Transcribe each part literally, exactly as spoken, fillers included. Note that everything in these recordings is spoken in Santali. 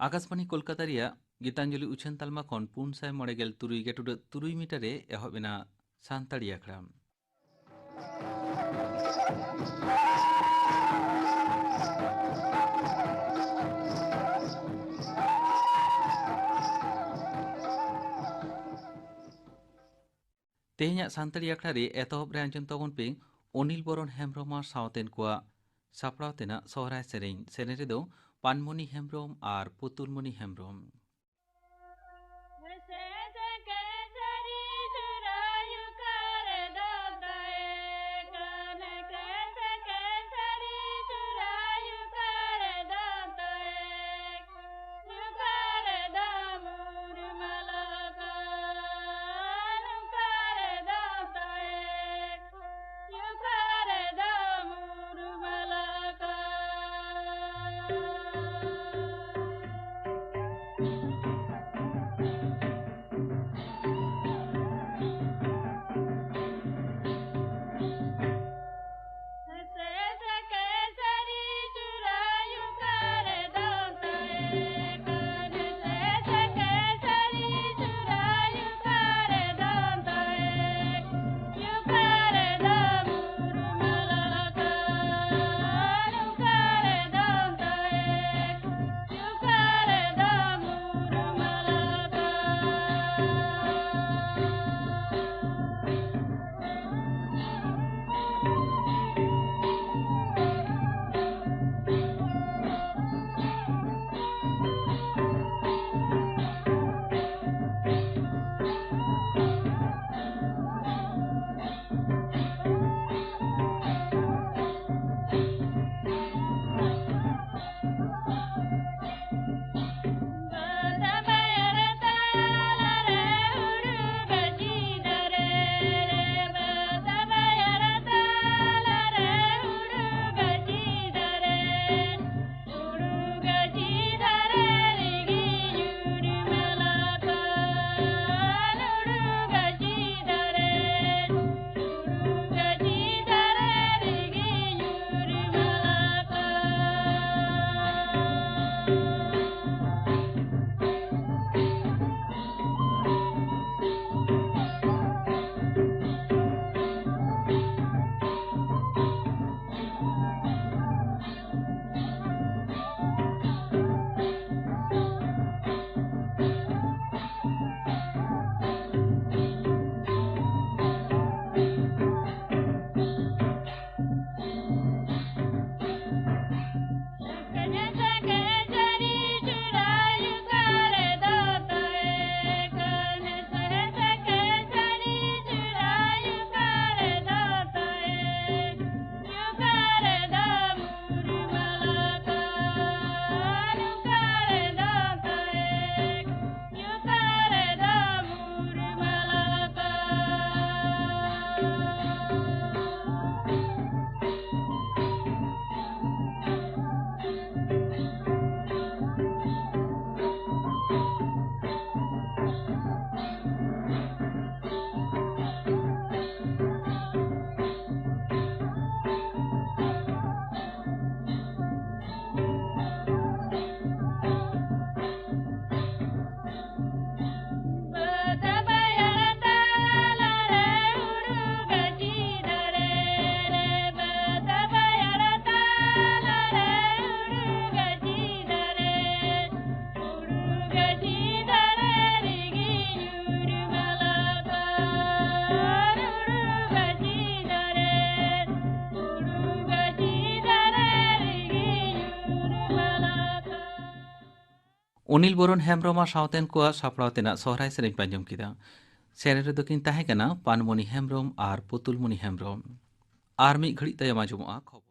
ᱟᱠᱟᱥᱵᱟᱬᱤ ᱠᱳᱞᱠᱟᱛᱟ ᱨᱮᱭᱟᱜ ᱜᱤᱛᱟᱧᱡᱚᱞᱤ ᱩᱪᱷᱟᱹᱱ ᱛᱟᱞᱢᱟ ᱠᱷᱚᱱ ᱯᱩᱱ ᱥᱟᱭ ᱢᱚᱬᱮ ᱜᱮᱞ ᱛᱩᱨᱩᱭ ᱜᱮᱴᱩᱰᱟᱹᱜ ᱛᱩᱨᱩᱭ ᱢᱤᱴᱟᱨ ᱨᱮ ᱮᱦᱚᱵ ᱮᱱᱟ ᱥᱟᱱᱛᱟᱲᱤ ᱟᱠᱷᱲᱟ᱾ ᱛᱮᱦᱮᱧᱟᱜ ᱥᱟᱱᱛᱟᱲᱤ ᱟᱠᱷᱲᱟ ᱨᱮ ᱮᱛᱚᱦᱚᱵ ᱨᱮ ᱟᱸᱡᱚᱢ ᱛᱟᱵᱚᱱ ᱯᱮ ᱚᱱᱤᱞ ᱵᱚᱨᱚᱱ ᱦᱮᱢᱵᱽᱨᱚᱢ ᱟᱨ ᱥᱟᱶᱛᱮᱱ ᱠᱚᱣᱟᱜ ᱥᱟᱯᱲᱟᱣ ᱛᱮᱱᱟᱜ ᱥᱚᱦᱨᱟᱭ ᱥᱮᱨᱮᱧ᱾ ᱥᱮᱨᱮᱧ ᱨᱮᱫᱚ ᱯᱟᱱᱢᱚᱱᱤ ᱦᱮᱢᱵᱽᱨᱚᱢ ᱟᱨ ᱯᱩᱛᱩᱞᱢᱚᱱᱤ ᱦᱮᱢᱵᱽᱨᱚᱢ᱾ ᱚᱱᱤᱞ ᱵᱚᱨᱚᱱ ᱦᱮᱢᱵᱽᱨᱚᱢ ᱟᱨ ᱥᱟᱶᱛᱮᱱ ᱠᱚᱣᱟᱜ ᱥᱟᱯᱲᱟᱣ ᱛᱮᱱᱟᱜ ᱥᱚᱦᱨᱟᱭ ᱥᱮᱨᱮᱧ ᱯᱮ ᱟᱸᱡᱚᱢ ᱠᱮᱫᱟ᱾ ᱥᱮᱨᱮᱧ ᱨᱮᱫᱚ ᱠᱤᱱ ᱛᱟᱦᱮᱸ ᱠᱟᱱᱟ ᱯᱟᱱᱢᱚᱱᱤ ᱦᱮᱢᱵᱽᱨᱚᱢ ᱟᱨ ᱯᱩᱛᱩᱞᱢᱚᱱᱤ ᱦᱮᱢᱵᱽᱨᱚᱢ᱾ ᱟᱨ ᱢᱤᱫ ᱜᱷᱟᱹᱲᱤᱡ ᱛᱟᱭᱚᱢ ᱟᱸᱡᱚᱢᱚᱜᱼᱟ ᱠᱷᱚᱵᱚᱨ᱾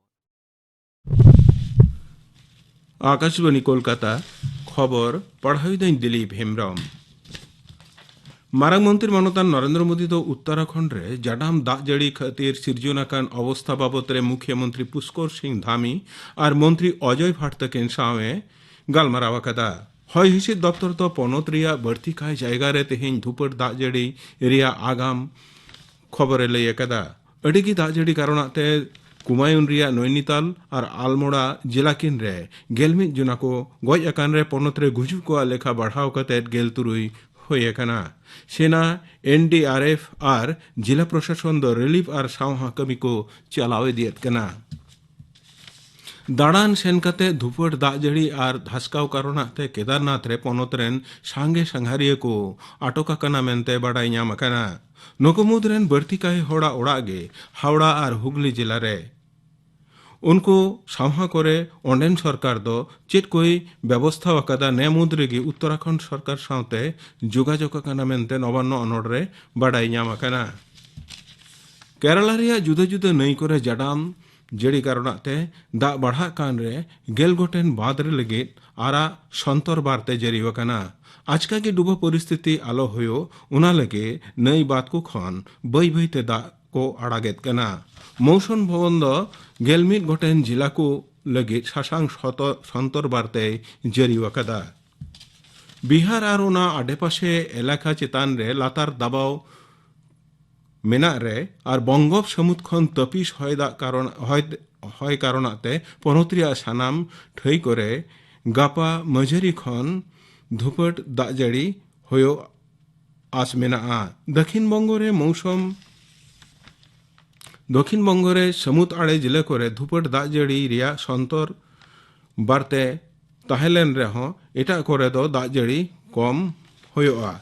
ᱟᱠᱟᱥᱵᱟᱬᱤ ᱠᱳᱞᱠᱟᱛᱟ, ᱠᱷᱚᱵᱚᱨ ᱯᱟᱲᱦᱟᱣᱤᱫᱟᱹᱧ ᱫᱤᱞᱤᱯ ᱦᱮᱢᱵᱽᱨᱚᱢ᱾ ᱢᱟᱨᱟᱝ ᱢᱚᱱᱛᱨᱤ ᱢᱟᱱᱚᱛᱟᱱ ᱱᱚᱨᱮᱱᱫᱨᱚ ᱢᱳᱫᱤ ᱫᱚ ᱩᱛᱛᱚᱨᱟᱠᱷᱚᱸᱰ ᱨᱮ ᱡᱟᱰᱟᱢ ᱫᱟᱜ ᱡᱟᱹᱲᱤ ᱠᱷᱟᱹᱛᱤᱨ ᱥᱤᱨᱡᱚᱱ ᱟᱠᱟᱱ ᱚᱵᱚᱥᱛᱷᱟ ᱵᱟᱵᱚᱛ ᱨᱮ ᱢᱩᱠᱷᱭᱟᱹ ᱢᱚᱱᱛᱨᱤ ᱯᱩᱥᱠᱚᱨ ᱥᱤᱝ ᱫᱷᱟᱢᱤ ᱟᱨ ᱢᱚᱱᱛᱨᱤ ᱚᱡᱚᱭ ᱵᱷᱟᱴ ᱛᱟᱹᱠᱤᱱ ᱥᱟᱶ ᱮ ᱜᱟᱞᱢᱟᱨᱟᱣ ᱟᱠᱟᱫᱟ᱾ ᱦᱚᱭ ᱦᱤᱸᱥᱤᱫ ᱫᱚᱯᱛᱚᱨ ᱫᱚ ᱯᱚᱱᱚᱛ ᱨᱮᱭᱟᱜ ᱵᱟᱹᱲᱛᱤ ᱠᱟᱭ ᱡᱟᱭᱜᱟ ᱨᱮ ᱛᱮᱦᱮᱧ ᱫᱷᱩᱯᱟᱹᱲ ᱫᱟᱜ ᱡᱟᱹᱲᱤ ᱨᱮᱭᱟᱜ ᱟᱜᱟᱢ ᱠᱷᱚᱵᱚᱨᱮ ᱞᱟᱹᱭ ᱟᱠᱟᱫᱟ᱾ ᱟᱹᱰᱤ ᱜᱮ ᱫᱟᱜ ᱡᱟᱹᱲᱤ ᱠᱟᱨᱚᱱᱟᱜ ᱛᱮ ᱠᱩᱢᱟᱭᱩᱱ ᱨᱮᱭᱟᱜ ᱱᱚᱭᱱᱤᱛᱟᱞ ᱟᱨ ᱟᱞᱢᱳᱲᱟ ᱡᱮᱞᱟ ᱠᱤᱱ ᱨᱮ ᱜᱮᱞ ᱢᱤᱫ ᱡᱚᱱᱟ ᱠᱚ ᱜᱚᱡ ᱟᱠᱟᱱ ᱨᱮ ᱯᱚᱱᱚᱛ ᱨᱮ ᱜᱩᱡᱩᱜ ᱠᱚᱣᱟᱜ ᱞᱮᱠᱷᱟ ᱵᱟᱲᱦᱟᱣ ᱠᱟᱛᱮ ᱜᱮᱞ ᱛᱩᱨᱩᱭ ᱦᱩᱭ ᱟᱠᱟᱱᱟ᱾ ᱥᱮᱱᱟ, ᱮᱱ ᱰᱤ ᱟᱨ ᱮᱯᱷ ᱟᱨ ᱡᱮᱞᱟ ᱯᱨᱚᱥᱟᱥᱚᱱ ᱫᱚ ᱨᱤᱞᱤᱯ ᱟᱨ ᱥᱟᱶᱦᱟ ᱠᱟᱹᱢᱤ ᱠᱚ ᱪᱟᱞᱟᱣ ᱤᱫᱤᱭᱮᱫ ᱠᱟᱱᱟ᱾ ᱫᱟᱬᱟᱱ ᱥᱮᱱ ᱠᱟᱛᱮ ᱫᱷᱩᱯᱟᱹᱲ ᱫᱟᱜ ᱡᱟᱹᱲᱤ ᱟᱨ ᱫᱷᱟᱥᱠᱟᱣ ᱠᱟᱨᱚᱱᱟᱜ ᱛᱮ ᱠᱮᱫᱟᱨᱱᱟᱛᱷ ᱨᱮ ᱯᱚᱱᱚᱛ ᱨᱮᱱ ᱥᱟᱸᱜᱮ ᱥᱟᱸᱜᱷᱟᱨᱤᱭᱟᱹ ᱠᱚ ᱟᱴᱚᱠ ᱟᱠᱟᱱᱟ ᱢᱮᱱᱛᱮ ᱵᱟᱰᱟᱭ ᱧᱟᱢ ᱟᱠᱟᱱᱟ᱾ ᱱᱩᱠᱩ ᱢᱩᱫᱽ ᱨᱮᱱ ᱵᱟᱹᱲᱛᱤ ᱠᱟᱭ ᱦᱚᱲᱟᱜ ᱚᱲᱟᱜ ᱜᱮ ᱦᱟᱣᱲᱟ ᱟᱨ ᱦᱩᱜᱽᱞᱤ ᱡᱮᱞᱟ ᱨᱮ᱾ ᱩᱱᱠᱩ ᱥᱟᱶᱦᱟ ᱠᱚᱨᱮ ᱚᱸᱰᱮᱱ ᱥᱚᱨᱠᱟᱨ ᱫᱚ ᱪᱮᱫ ᱠᱚᱭ ᱵᱮᱵᱚᱥᱛᱷᱟ ᱟᱠᱟᱫᱟ, ᱱᱮ ᱢᱩᱫᱽ ᱨᱮᱜᱮ ᱩᱛᱛᱚᱨᱟᱠᱷᱚᱸᱰ ᱥᱚᱨᱠᱟᱨ ᱥᱟᱶᱛᱮ ᱡᱳᱜᱟᱡᱳᱜᱽ ᱟᱠᱟᱱᱟ ᱢᱮᱱᱛᱮ ᱱᱚᱵᱟᱱᱱᱚ ᱚᱱᱚᱲ ᱨᱮ ᱵᱟᱰᱟᱭ ᱧᱟᱢ ᱟᱠᱟᱱᱟ᱾ ᱠᱮᱨᱟᱞᱟ ᱨᱮᱭᱟᱜ ᱡᱩᱫᱟᱹ ᱡᱩᱫᱟᱹ ᱱᱟᱹᱭ ᱠᱚᱨᱮ ᱡᱟᱰᱟᱢ ᱡᱟᱹᱲᱤ ᱠᱟᱨᱚᱱᱟᱜ ᱛᱮ ᱫᱟᱜ ᱵᱟᱲᱦᱟᱜ ᱠᱟᱱ ᱨᱮ ᱜᱮᱞ ᱜᱚᱴᱮᱱ ᱵᱟᱸᱫᱽ ᱨᱮ ᱞᱟᱹᱜᱤᱫ ᱟᱨᱟᱜ ᱥᱚᱱᱛᱚᱨ ᱵᱟᱨᱛᱮ ᱡᱟᱹᱨᱤ ᱟᱠᱟᱱᱟ᱾ ᱟᱪᱠᱟ ᱜᱮ ᱰᱩᱵᱟᱹ ᱯᱚᱨᱤᱥᱛᱷᱤᱛᱤ ᱟᱞᱚ ᱦᱩᱭᱩᱜ, ᱚᱱᱟ ᱞᱟᱹᱜᱤᱫ ᱱᱟᱹᱭ ᱵᱟᱸᱫᱽ ᱠᱚ ᱠᱷᱚᱱ ᱵᱟᱹᱭ ᱵᱟᱹᱭ ᱛᱮ ᱫᱟᱜ ᱠᱚ ᱟᱲᱟᱜᱮᱫ ᱠᱟᱱᱟ᱾ ᱢᱳᱣᱥᱚᱢ ᱵᱷᱚᱵᱚᱱ ᱫᱚ ᱜᱮᱞ ᱢᱤᱫ ᱜᱚᱴᱮᱱ ᱡᱮᱞᱟ ᱠᱚ ᱞᱟᱹᱜᱤᱫ ᱥᱟᱥᱟᱝ ᱥᱚᱛᱚ-, ᱥᱚᱱᱛᱚᱨ ᱵᱟᱨᱛᱮᱭ ᱡᱟᱹᱨᱤ ᱟᱠᱟᱫᱟ᱾ ᱵᱤᱦᱟᱨ ᱟᱨ ᱚᱱᱟ ᱟᱰᱮᱯᱟᱥᱮ ᱮᱞᱟᱠᱟ ᱪᱮᱛᱟᱱ ᱨᱮ ᱞᱟᱛᱟᱨ ᱫᱟᱵᱟᱣ ᱢᱮᱱᱟᱜ ᱨᱮ ᱟᱨ ᱵᱚᱝᱜᱳᱯ ᱥᱟᱹᱢᱩᱫ ᱠᱷᱚᱱ ᱛᱟᱹᱯᱤᱥ ᱦᱚᱭ ᱫᱟᱜ ᱠᱟᱨᱚᱱ, ᱦᱚᱭ, ᱦᱚᱭ ᱠᱟᱨᱚᱱᱟᱜ ᱛᱮ ᱯᱚᱱᱚᱛ ᱨᱮᱭᱟᱜ ᱥᱟᱱᱟᱢ ᱴᱷᱟᱹᱭ ᱠᱚᱨᱮ ᱜᱟᱯᱟ ᱢᱟᱹᱡᱷᱟᱹᱨᱤ ᱠᱷᱚᱱ ᱫᱷᱩᱯᱟᱹᱴ ᱫᱟᱜ ᱡᱟᱹᱲᱤ ᱦᱩᱭᱩᱜ ᱟᱥ ᱢᱮᱱᱟᱜᱼᱟ᱾ ᱫᱟᱹᱠᱷᱤᱱ ᱵᱚᱝᱜᱚ ᱨᱮ ᱢᱳᱣᱥᱚᱢ, ᱫᱟᱹᱠᱷᱤᱱ ᱵᱚᱝᱜᱚ ᱨᱮ ᱥᱟᱹᱢᱩᱫ ᱟᱲᱮ ᱡᱮᱞᱟ ᱠᱚᱨᱮ ᱫᱷᱩᱯᱟᱹᱴ ᱫᱟᱜ ᱡᱟᱹᱲᱤ ᱨᱮᱭᱟᱜ ᱥᱚᱱᱛᱚᱨ ᱵᱟᱨᱛᱮ ᱛᱟᱦᱮᱸ ᱞᱮᱱ ᱨᱮᱦᱚᱸ ᱮᱴᱟᱜ ᱠᱚᱨᱮ ᱫᱚ ᱫᱟᱜ ᱡᱟᱹᱲᱤ ᱠᱚᱢ ᱦᱩᱭᱩᱜᱼᱟ᱾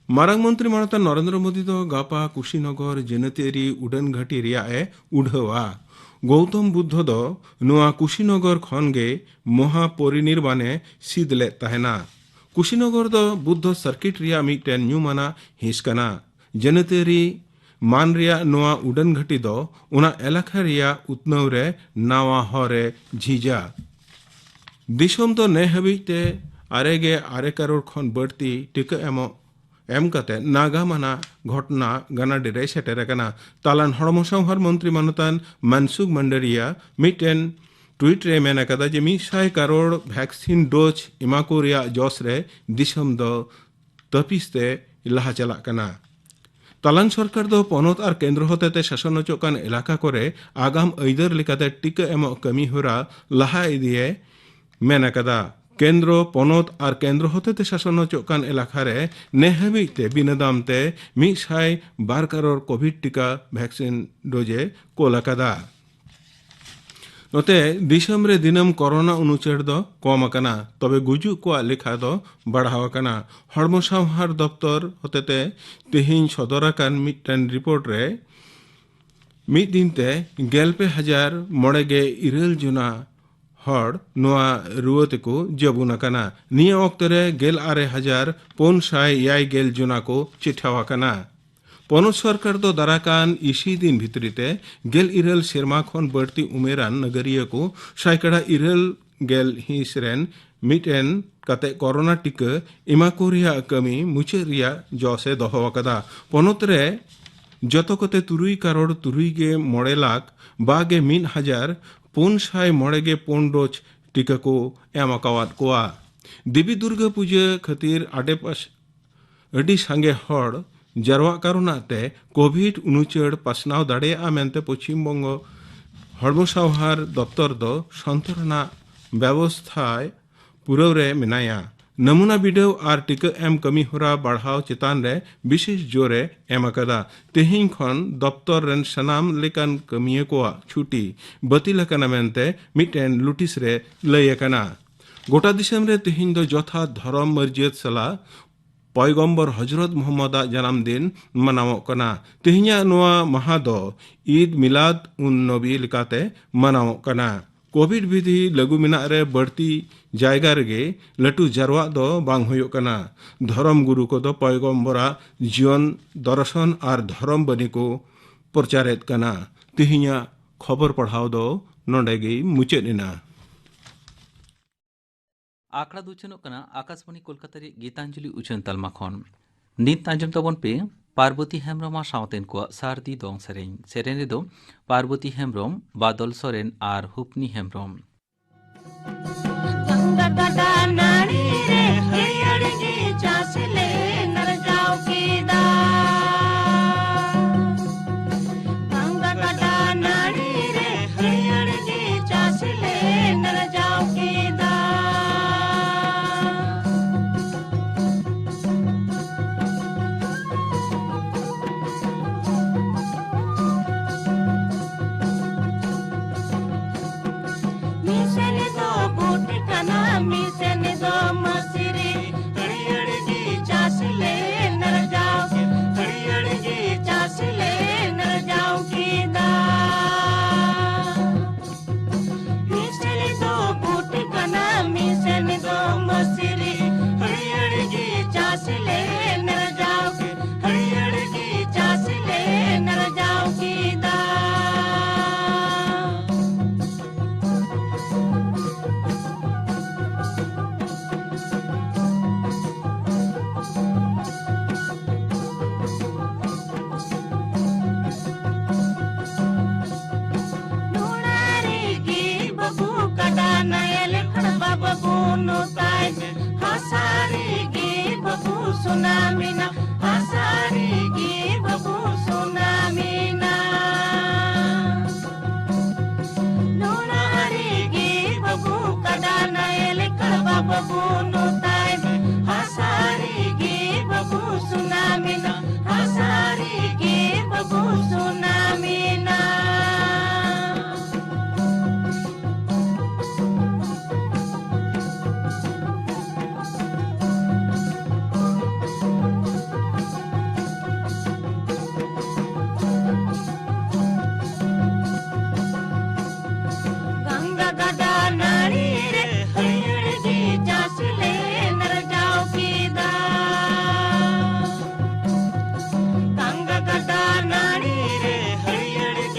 ᱢᱟᱨᱟᱝ ᱢᱚᱱᱛᱨᱤ ᱢᱟᱱᱚᱛᱟᱱ ᱱᱚᱨᱮᱱᱫᱨᱚ ᱢᱳᱫᱤ ᱫᱚ ᱜᱟᱯᱟ ᱠᱩᱥᱤᱱᱚᱜᱚᱨ ᱡᱟᱹᱱᱟᱹᱛᱤᱭᱟᱹᱨᱤ ᱩᱰᱟᱹᱱ ᱜᱷᱟᱹᱴᱤ ᱨᱮᱭᱟᱜ ᱮ ᱩᱰᱷᱟᱹᱣᱟ᱾ ᱜᱳᱣᱛᱚᱢ ᱵᱩᱫᱽᱫᱷᱚ ᱫᱚ ᱱᱚᱣᱟ ᱠᱩᱥᱤᱱᱚᱜᱚᱨ ᱠᱷᱚᱱ ᱜᱮ ᱢᱚᱦᱟ ᱯᱚᱨᱤᱱᱤᱨᱵᱟᱱᱮ ᱥᱤᱫ ᱞᱮᱫ ᱛᱟᱦᱮᱱᱟ᱾ ᱠᱩᱥᱤᱱᱚᱜᱚᱨ ᱫᱚ ᱵᱩᱫᱽᱫᱷᱚ ᱥᱟᱨᱠᱤᱴ ᱨᱮᱭᱟᱜ ᱢᱤᱫᱴᱮᱱ ᱧᱩᱢᱟᱱᱟᱜ ᱦᱤᱸᱥ ᱠᱟᱱᱟ᱾ ᱡᱟᱹᱱᱟᱹᱛᱟᱹᱨᱤ ᱢᱟᱱ ᱨᱮᱭᱟᱜ ᱱᱚᱣᱟ ᱩᱰᱟᱹᱱ ᱜᱷᱟᱹᱴᱤ ᱫᱚ ᱚᱱᱟ ᱮᱞᱟᱠᱟ ᱨᱮᱭᱟᱜ ᱩᱛᱱᱟᱹᱣ ᱨᱮ ᱱᱟᱣᱟ ᱦᱚᱨ ᱮ ᱡᱷᱤᱡᱟ᱾ ᱫᱤᱥᱚᱢ ᱫᱚ ᱱᱮ ᱦᱟᱹᱵᱤᱡ ᱛᱮ ᱟᱨᱮ ᱜᱮ ᱟᱨᱮ ᱠᱟᱨᱳᱲ ᱠᱷᱚᱱ ᱵᱟᱹᱲᱛᱤ ᱴᱤᱠᱟᱹ ᱮᱢᱚᱜ ᱮᱢ ᱠᱟᱛᱮ ᱱᱟᱜᱟᱢ ᱟᱱᱟᱜ ᱜᱷᱚᱴᱱᱟ ᱜᱟᱱᱟᱰᱤ ᱨᱮᱭ ᱥᱮᱴᱮᱨ ᱟᱠᱟᱱᱟ᱾ ᱛᱟᱞᱟᱱ ᱦᱚᱲᱢᱚ ᱥᱟᱶᱦᱟᱨ ᱢᱚᱱᱛᱨᱤ ᱢᱟᱱᱚᱛᱟᱱ ᱢᱟᱱᱥᱩᱠᱷ ᱢᱟᱱᱰᱟᱨᱤᱭᱟ ᱢᱤᱫᱴᱮᱱ ᱴᱩᱭᱤᱴ ᱨᱮ ᱢᱮᱱ ᱟᱠᱟᱫᱟ ᱡᱮ ᱢᱤᱫ ᱥᱟᱭ ᱠᱟᱨᱳᱲ ᱵᱷᱮᱠᱥᱤᱱ ᱰᱳᱡᱽ ᱮᱢᱟ ᱠᱚ ᱨᱮᱭᱟᱜ ᱡᱚᱥ ᱨᱮ ᱫᱤᱥᱚᱢ ᱫᱚ ᱛᱟᱹᱯᱤᱥ ᱛᱮ ᱞᱟᱦᱟ ᱪᱟᱞᱟᱜ ᱠᱟᱱᱟ᱾ ᱛᱟᱞᱟᱱ ᱥᱚᱨᱠᱟᱨ ᱫᱚ ᱯᱚᱱᱚᱛ ᱟᱨ ᱠᱮᱱᱫᱨᱚ ᱦᱚᱛᱮᱛᱮ ᱥᱟᱥᱚᱱ ᱦᱚᱪᱚᱜ ᱠᱟᱱ ᱮᱞᱟᱠᱟ ᱠᱚᱨᱮ ᱟᱜᱟᱢ ᱟᱹᱭᱫᱟᱹᱨ ᱞᱮᱠᱟᱛᱮ ᱴᱤᱠᱟᱹ ᱮᱢᱚᱜ ᱠᱟᱹᱢᱤ ᱦᱚᱨᱟ ᱞᱟᱦᱟ ᱤᱫᱤᱭᱮ ᱢᱮᱱ ᱟᱠᱟᱫᱟ᱾ ᱠᱮᱱᱫᱨᱚ, ᱯᱚᱱᱚᱛ ᱟᱨ ᱠᱮᱱᱫᱨᱚ ᱦᱚᱛᱮᱛᱮ ᱥᱟᱥᱚᱱ ᱦᱚᱪᱚᱜ ᱠᱟᱱ ᱮᱞᱟᱠᱟ ᱨᱮ ᱱᱮ ᱦᱟᱹᱵᱤᱡ ᱛᱮ ᱵᱤᱱᱟᱹ ᱫᱟᱢ ᱛᱮ ᱢᱤᱫ ᱥᱟᱭ ᱵᱟᱨ ᱠᱟᱨᱳᱲ ᱠᱳᱵᱷᱤᱰ ᱴᱤᱠᱟ ᱵᱷᱮᱠᱥᱤᱱ ᱰᱳᱡᱽ ᱮ ᱠᱳᱞ ᱟᱠᱟᱫᱟ᱾ ᱱᱚᱛᱮ ᱫᱤᱥᱚᱢ ᱨᱮ ᱫᱤᱱᱟᱹᱢ ᱠᱚᱨᱳᱱᱟ ᱩᱱᱩᱪᱟᱹᱲ ᱫᱚ ᱠᱚᱢ ᱟᱠᱟᱱᱟ, ᱛᱚᱵᱮ ᱜᱩᱡᱩᱜ ᱠᱚᱣᱟᱜ ᱞᱮᱠᱷᱟ ᱫᱚ ᱵᱟᱲᱦᱟᱣ ᱟᱠᱟᱱᱟ᱾ ᱦᱚᱲᱢᱚ ᱥᱟᱶᱦᱟᱨ ᱫᱚᱯᱛᱚᱨ ᱦᱚᱛᱮᱛᱮ ᱛᱮᱦᱮᱧ ᱥᱚᱫᱚᱨ ᱟᱠᱟᱱ ᱢᱤᱫᱴᱮᱱ ᱨᱤᱯᱳᱨᱴ ᱨᱮ ᱢᱤᱫ ᱫᱤᱱ ᱛᱮ ᱜᱮᱞ ᱯᱮ ᱦᱟᱡᱟᱨ ᱢᱚᱬᱮ ᱜᱮ ᱤᱨᱟᱹᱞ ᱡᱚᱱᱟ ᱦᱚᱲ ᱱᱚᱣᱟ ᱨᱩᱣᱟᱹ ᱛᱮᱠᱚ ᱡᱟᱹᱵᱩᱱ ᱟᱠᱟᱱᱟ᱾ ᱱᱤᱭᱟᱹ ᱚᱠᱛᱮ ᱨᱮ ᱜᱮᱞ ᱟᱨᱮ ᱦᱟᱡᱟᱨ ᱯᱩᱱ ᱥᱟᱭ ᱮᱭᱟᱭ ᱜᱮᱞ ᱡᱚᱱᱟ ᱠᱚ ᱪᱮᱴᱷᱟᱣ ᱟᱠᱟᱱᱟ᱾ ᱯᱚᱱᱚᱛ ᱥᱚᱨᱠᱟᱨ ᱫᱚ ᱫᱟᱨᱟᱠᱟᱱ ᱤᱥᱤ ᱫᱤᱱ ᱵᱷᱤᱛᱨᱤ ᱛᱮ ᱜᱮᱞ ᱤᱨᱟᱹᱞ ᱥᱮᱨᱢᱟ ᱠᱷᱚᱱ ᱵᱟᱹᱲᱛᱤ ᱩᱢᱮᱨᱟᱱ ᱱᱟᱜᱟᱨᱤᱭᱟᱹ ᱠᱚ ᱥᱟᱭᱠᱟᱲᱟ ᱤᱨᱟᱹᱞ ᱜᱮᱞ ᱦᱤᱸᱥ ᱨᱮᱱ ᱢᱤᱫᱴᱮᱱ ᱠᱟᱛᱮ ᱠᱚᱨᱳᱱᱟ ᱴᱤᱠᱟᱹ ᱮᱢᱟ ᱠᱚ ᱨᱮᱭᱟᱜ ᱠᱟᱹᱢᱤ ᱢᱩᱪᱟᱹᱫ ᱨᱮᱭᱟᱜ ᱡᱚᱥ ᱮ ᱫᱚᱦᱚ ᱟᱠᱟᱫᱟ᱾ ᱯᱚᱱᱚᱛ ᱨᱮ ᱡᱚᱛᱚ ᱠᱚᱛᱮ ᱛᱩᱨᱩᱭ ᱠᱟᱨᱳᱲ ᱛᱩᱨᱩᱭ ᱜᱮ ᱢᱚᱬᱮ ᱞᱟᱠᱷ ᱵᱟ ᱜᱮ ᱢᱤᱫ ᱦᱟᱡᱟᱨ ᱯᱩᱱ ᱥᱟᱭ ᱢᱚᱬᱮ ᱜᱮ ᱯᱩᱱ ᱰᱳᱡᱽ ᱴᱤᱠᱟᱹ ᱠᱚ ᱮᱢ ᱟᱠᱟᱣᱟᱫ ᱠᱚᱣᱟ᱾ ᱫᱮᱵᱤ ᱫᱩᱨᱜᱟᱹ ᱯᱩᱡᱟᱹ ᱠᱷᱟᱹᱛᱤᱨ ᱟᱰᱮᱯᱟᱥᱮ ᱟᱹᱰᱤ ᱥᱟᱸᱜᱮ ᱦᱚᱲ ᱡᱟᱨᱣᱟᱜ ᱠᱟᱨᱚᱱᱟᱜ ᱛᱮ ᱠᱳᱵᱷᱤᱰ ᱩᱱᱩᱪᱟᱹᱲ ᱯᱟᱥᱱᱟᱣ ᱫᱟᱲᱮᱭᱟᱜᱼᱟ ᱢᱮᱱᱛᱮ ᱯᱚᱪᱷᱤᱢ ᱵᱚᱝᱜᱚ ᱦᱚᱲᱢᱚ ᱥᱟᱶᱦᱟᱨ ᱫᱚᱯᱛᱚᱨ ᱫᱚ ᱥᱚᱱᱛᱚᱨ ᱨᱮᱱᱟᱜ ᱵᱮᱵᱚᱥᱛᱷᱟᱭ ᱯᱩᱨᱟᱹᱣ ᱨᱮ ᱢᱮᱱᱟᱭᱟ᱾ ᱱᱟᱢᱩᱱᱟ ᱵᱤᱰᱟᱹᱣ ᱟᱨ ᱴᱤᱠᱟᱹ ᱮᱢ ᱠᱟᱹᱢᱤ ᱦᱚᱨᱟ ᱵᱟᱲᱦᱟᱣ ᱪᱮᱛᱟᱱ ᱨᱮ ᱵᱤᱥᱮᱥ ᱡᱳᱨ ᱮ ᱮᱢ ᱟᱠᱟᱫᱟ᱾ ᱛᱮᱦᱮᱧ ᱠᱷᱚᱱ ᱫᱚᱯᱛᱚᱨ ᱨᱮᱱ ᱥᱟᱱᱟᱢ ᱞᱮᱠᱟᱱ ᱠᱟᱹᱢᱤᱭᱟᱹ ᱠᱚᱣᱟᱜ ᱪᱷᱩᱴᱤ ᱵᱟᱹᱛᱤᱞ ᱟᱠᱟᱱᱟ ᱢᱮᱱᱛᱮ ᱢᱤᱫᱴᱮᱱ ᱞᱩᱴᱤᱥ ᱨᱮ ᱞᱟᱹᱭ ᱟᱠᱟᱱᱟ᱾ ᱜᱚᱴᱟ ᱫᱤᱥᱚᱢ ᱨᱮ ᱛᱮᱦᱮᱧ ᱫᱚ ᱡᱚᱛᱷᱟᱛ ᱫᱷᱚᱨᱚᱢ ᱢᱟᱹᱨᱡᱟᱹᱛ ᱥᱟᱞᱟᱜ ᱯᱚᱭᱜᱚᱢᱵᱚᱨ ᱦᱚᱡᱨᱚᱛ ᱢᱩᱦᱚᱢᱢᱚᱫᱟᱜ ᱡᱟᱱᱟᱢ ᱫᱤᱱ ᱢᱟᱱᱟᱣᱚᱜ ᱠᱟᱱᱟ᱾ ᱛᱮᱦᱮᱧᱟᱜ ᱱᱚᱣᱟ ᱢᱟᱦᱟ ᱫᱚ ᱤᱫ ᱢᱤᱞᱟᱫ ᱩᱱ ᱱᱚᱵᱤ ᱞᱮᱠᱟᱛᱮ ᱢᱟᱱᱟᱣᱚᱜ ᱠᱟᱱᱟ᱾ ᱠᱳᱵᱷᱤᱰ ᱵᱤᱫᱷᱤ ᱞᱟᱹᱜᱩ ᱢᱮᱱᱟᱜ ᱨᱮ ᱵᱟᱹᱲᱛᱤ ᱡᱟᱭᱜᱟ ᱨᱮᱜᱮ ᱞᱟᱹᱴᱩ ᱡᱟᱨᱣᱟᱜ ᱫᱚ ᱵᱟᱝ ᱦᱩᱭᱩᱜ ᱠᱟᱱᱟ᱾ ᱫᱷᱚᱨᱚᱢ ᱜᱩᱨᱩ ᱠᱚᱫᱚ ᱯᱚᱭᱜᱚᱢᱵᱚᱨᱟᱜ ᱡᱤᱭᱚᱱ ᱫᱚᱨᱥᱚᱱ ᱟᱨ ᱫᱷᱚᱨᱚᱢ ᱵᱟᱹᱱᱤ ᱠᱚ ᱯᱨᱚᱪᱟᱨᱮᱫ ᱠᱟᱱᱟ᱾ ᱛᱮᱦᱮᱧᱟᱜ ᱠᱷᱚᱵᱚᱨ ᱯᱟᱲᱦᱟᱣ ᱫᱚ ᱱᱚᱰᱮ ᱜᱮ ᱢᱩᱪᱟᱹᱫ ᱮᱱᱟ᱾ ᱟᱠᱷᱲᱟ ᱫᱚ ᱩᱪᱷᱟᱹᱱᱚᱜ ᱠᱟᱱᱟ ᱟᱠᱟᱥᱵᱟᱬᱤ ᱠᱳᱞᱠᱟᱛᱟ ᱨᱮᱭᱟᱜ ᱜᱤᱛᱟᱧᱡᱚᱞᱤ ᱩᱪᱷᱟᱹᱱ ᱛᱟᱞᱢᱟ ᱠᱷᱚᱱ᱾ ᱱᱤᱛ ᱟᱸᱡᱚᱢ ᱛᱟᱵᱚᱱ ᱯᱮ ᱯᱟᱨᱵᱚᱛᱤ ᱦᱮᱢᱵᱨᱚᱢ ᱟᱨ ᱥᱟᱶᱛᱮᱱ ᱠᱚᱣᱟᱜ ᱥᱟᱨᱫᱤ ᱫᱚᱝ ᱥᱮᱨᱮᱧ᱾ ᱥᱮᱨᱮᱧ ᱨᱮᱫᱚ ᱯᱟᱨᱵᱚᱛᱤ ᱦᱮᱢᱵᱨᱚᱢ, ᱵᱟᱫᱚᱞ ᱥᱚᱨᱮᱱ ᱟᱨ ᱦᱩᱯᱱᱤ ᱦᱮᱢᱵᱨᱚᱢ᱾ ᱜᱟᱝᱜᱟ ᱜᱟᱰᱟ ᱱᱟᱹᱲᱤ ᱨᱮ ᱦᱟᱹᱨᱭᱟᱹᱲ ᱜᱮ ᱪᱟᱥ ᱞᱮ ᱱᱟᱨᱡᱟᱣ ᱠᱮᱫᱟ᱾ ᱜᱟᱝᱜᱟ ᱜᱟᱰᱟ ᱱᱟᱹᱲᱤ ᱨᱮ ᱦᱟᱹᱨᱭᱟᱹᱲ ᱜᱮ ᱪᱟᱥ ᱞᱮ ᱱᱟᱨᱡᱟᱣ ᱠᱮᱫᱟ᱾ ᱢᱤᱥᱮᱱ ᱫᱚ ᱵᱩᱴ ᱠᱟᱱᱟ, ᱢᱤᱥᱮᱱ ᱫᱚ ᱢᱟᱹᱥᱨᱤ, ᱦᱟᱹᱨᱭᱟᱹᱲ ᱜᱮ ᱪᱟᱥ ᱞᱮ ᱱᱟᱨᱡᱟᱣ, ᱦᱟᱹᱨᱭᱟᱹᱲ ᱜᱮ ᱪᱟᱥ ᱞᱮ ᱱᱟᱨᱡᱟᱣ ᱠᱮᱫᱟ᱾ ᱢᱤᱥᱮᱱ ᱫᱚ ᱵᱩᱴ ᱠᱟᱱᱟ, ᱢᱤᱥᱮᱱ ᱫᱚ ᱢᱟᱹᱥᱨᱤ, ᱦᱟᱹᱨᱭᱟᱹᱲ ᱜᱮ ᱪᱟᱥ ᱞᱮ ᱱᱟᱨᱡᱟᱣ, ᱦᱟᱹᱨᱭᱟᱹᱲ ᱜᱮ ᱪᱟᱥ ᱞᱮ ᱱᱟᱨᱡᱟᱣ ᱠᱮᱫᱟ᱾ ᱱᱚᱲᱟ ᱨᱮᱜᱮ ᱵᱟᱹᱵᱩ ᱠᱟᱰᱟ ᱱᱟᱭᱮᱞ ᱠᱷᱟᱲᱵᱟ ᱵᱟᱹᱵᱩ ᱱᱚᱛᱟᱭ ᱢᱮ᱾ ᱦᱟᱥᱟ ᱨᱮᱜᱮ ᱵᱟᱹᱵᱩ ᱥᱚᱱᱟ ᱢᱮᱱᱟᱜ, ᱦᱟᱥᱟ ᱨᱮᱜᱮ ᱵᱟᱹᱵᱩ ᱥᱚᱱᱟ ᱢᱮᱱᱟᱜ᱾ ᱱᱚᱲᱟ ᱨᱮᱜᱮ ᱵᱟᱹᱵᱩ ᱠᱟᱰᱟ ᱱᱟᱭᱮᱞ ᱠᱟᱲᱵᱟ ᱵᱟᱹᱵᱩ ᱱᱚᱛᱟᱭ ᱢᱮ᱾ ᱦᱟᱥᱟ ᱨᱮᱜᱮ ᱵᱟᱹᱵᱩ ᱥᱚᱱᱟ ᱢᱮᱱᱟᱜ, ᱦᱟᱥᱟ ᱨᱮᱜᱮ ᱵᱟᱹᱵᱩ ᱥᱚᱱᱟ ᱢᱮᱱᱟᱜ᱾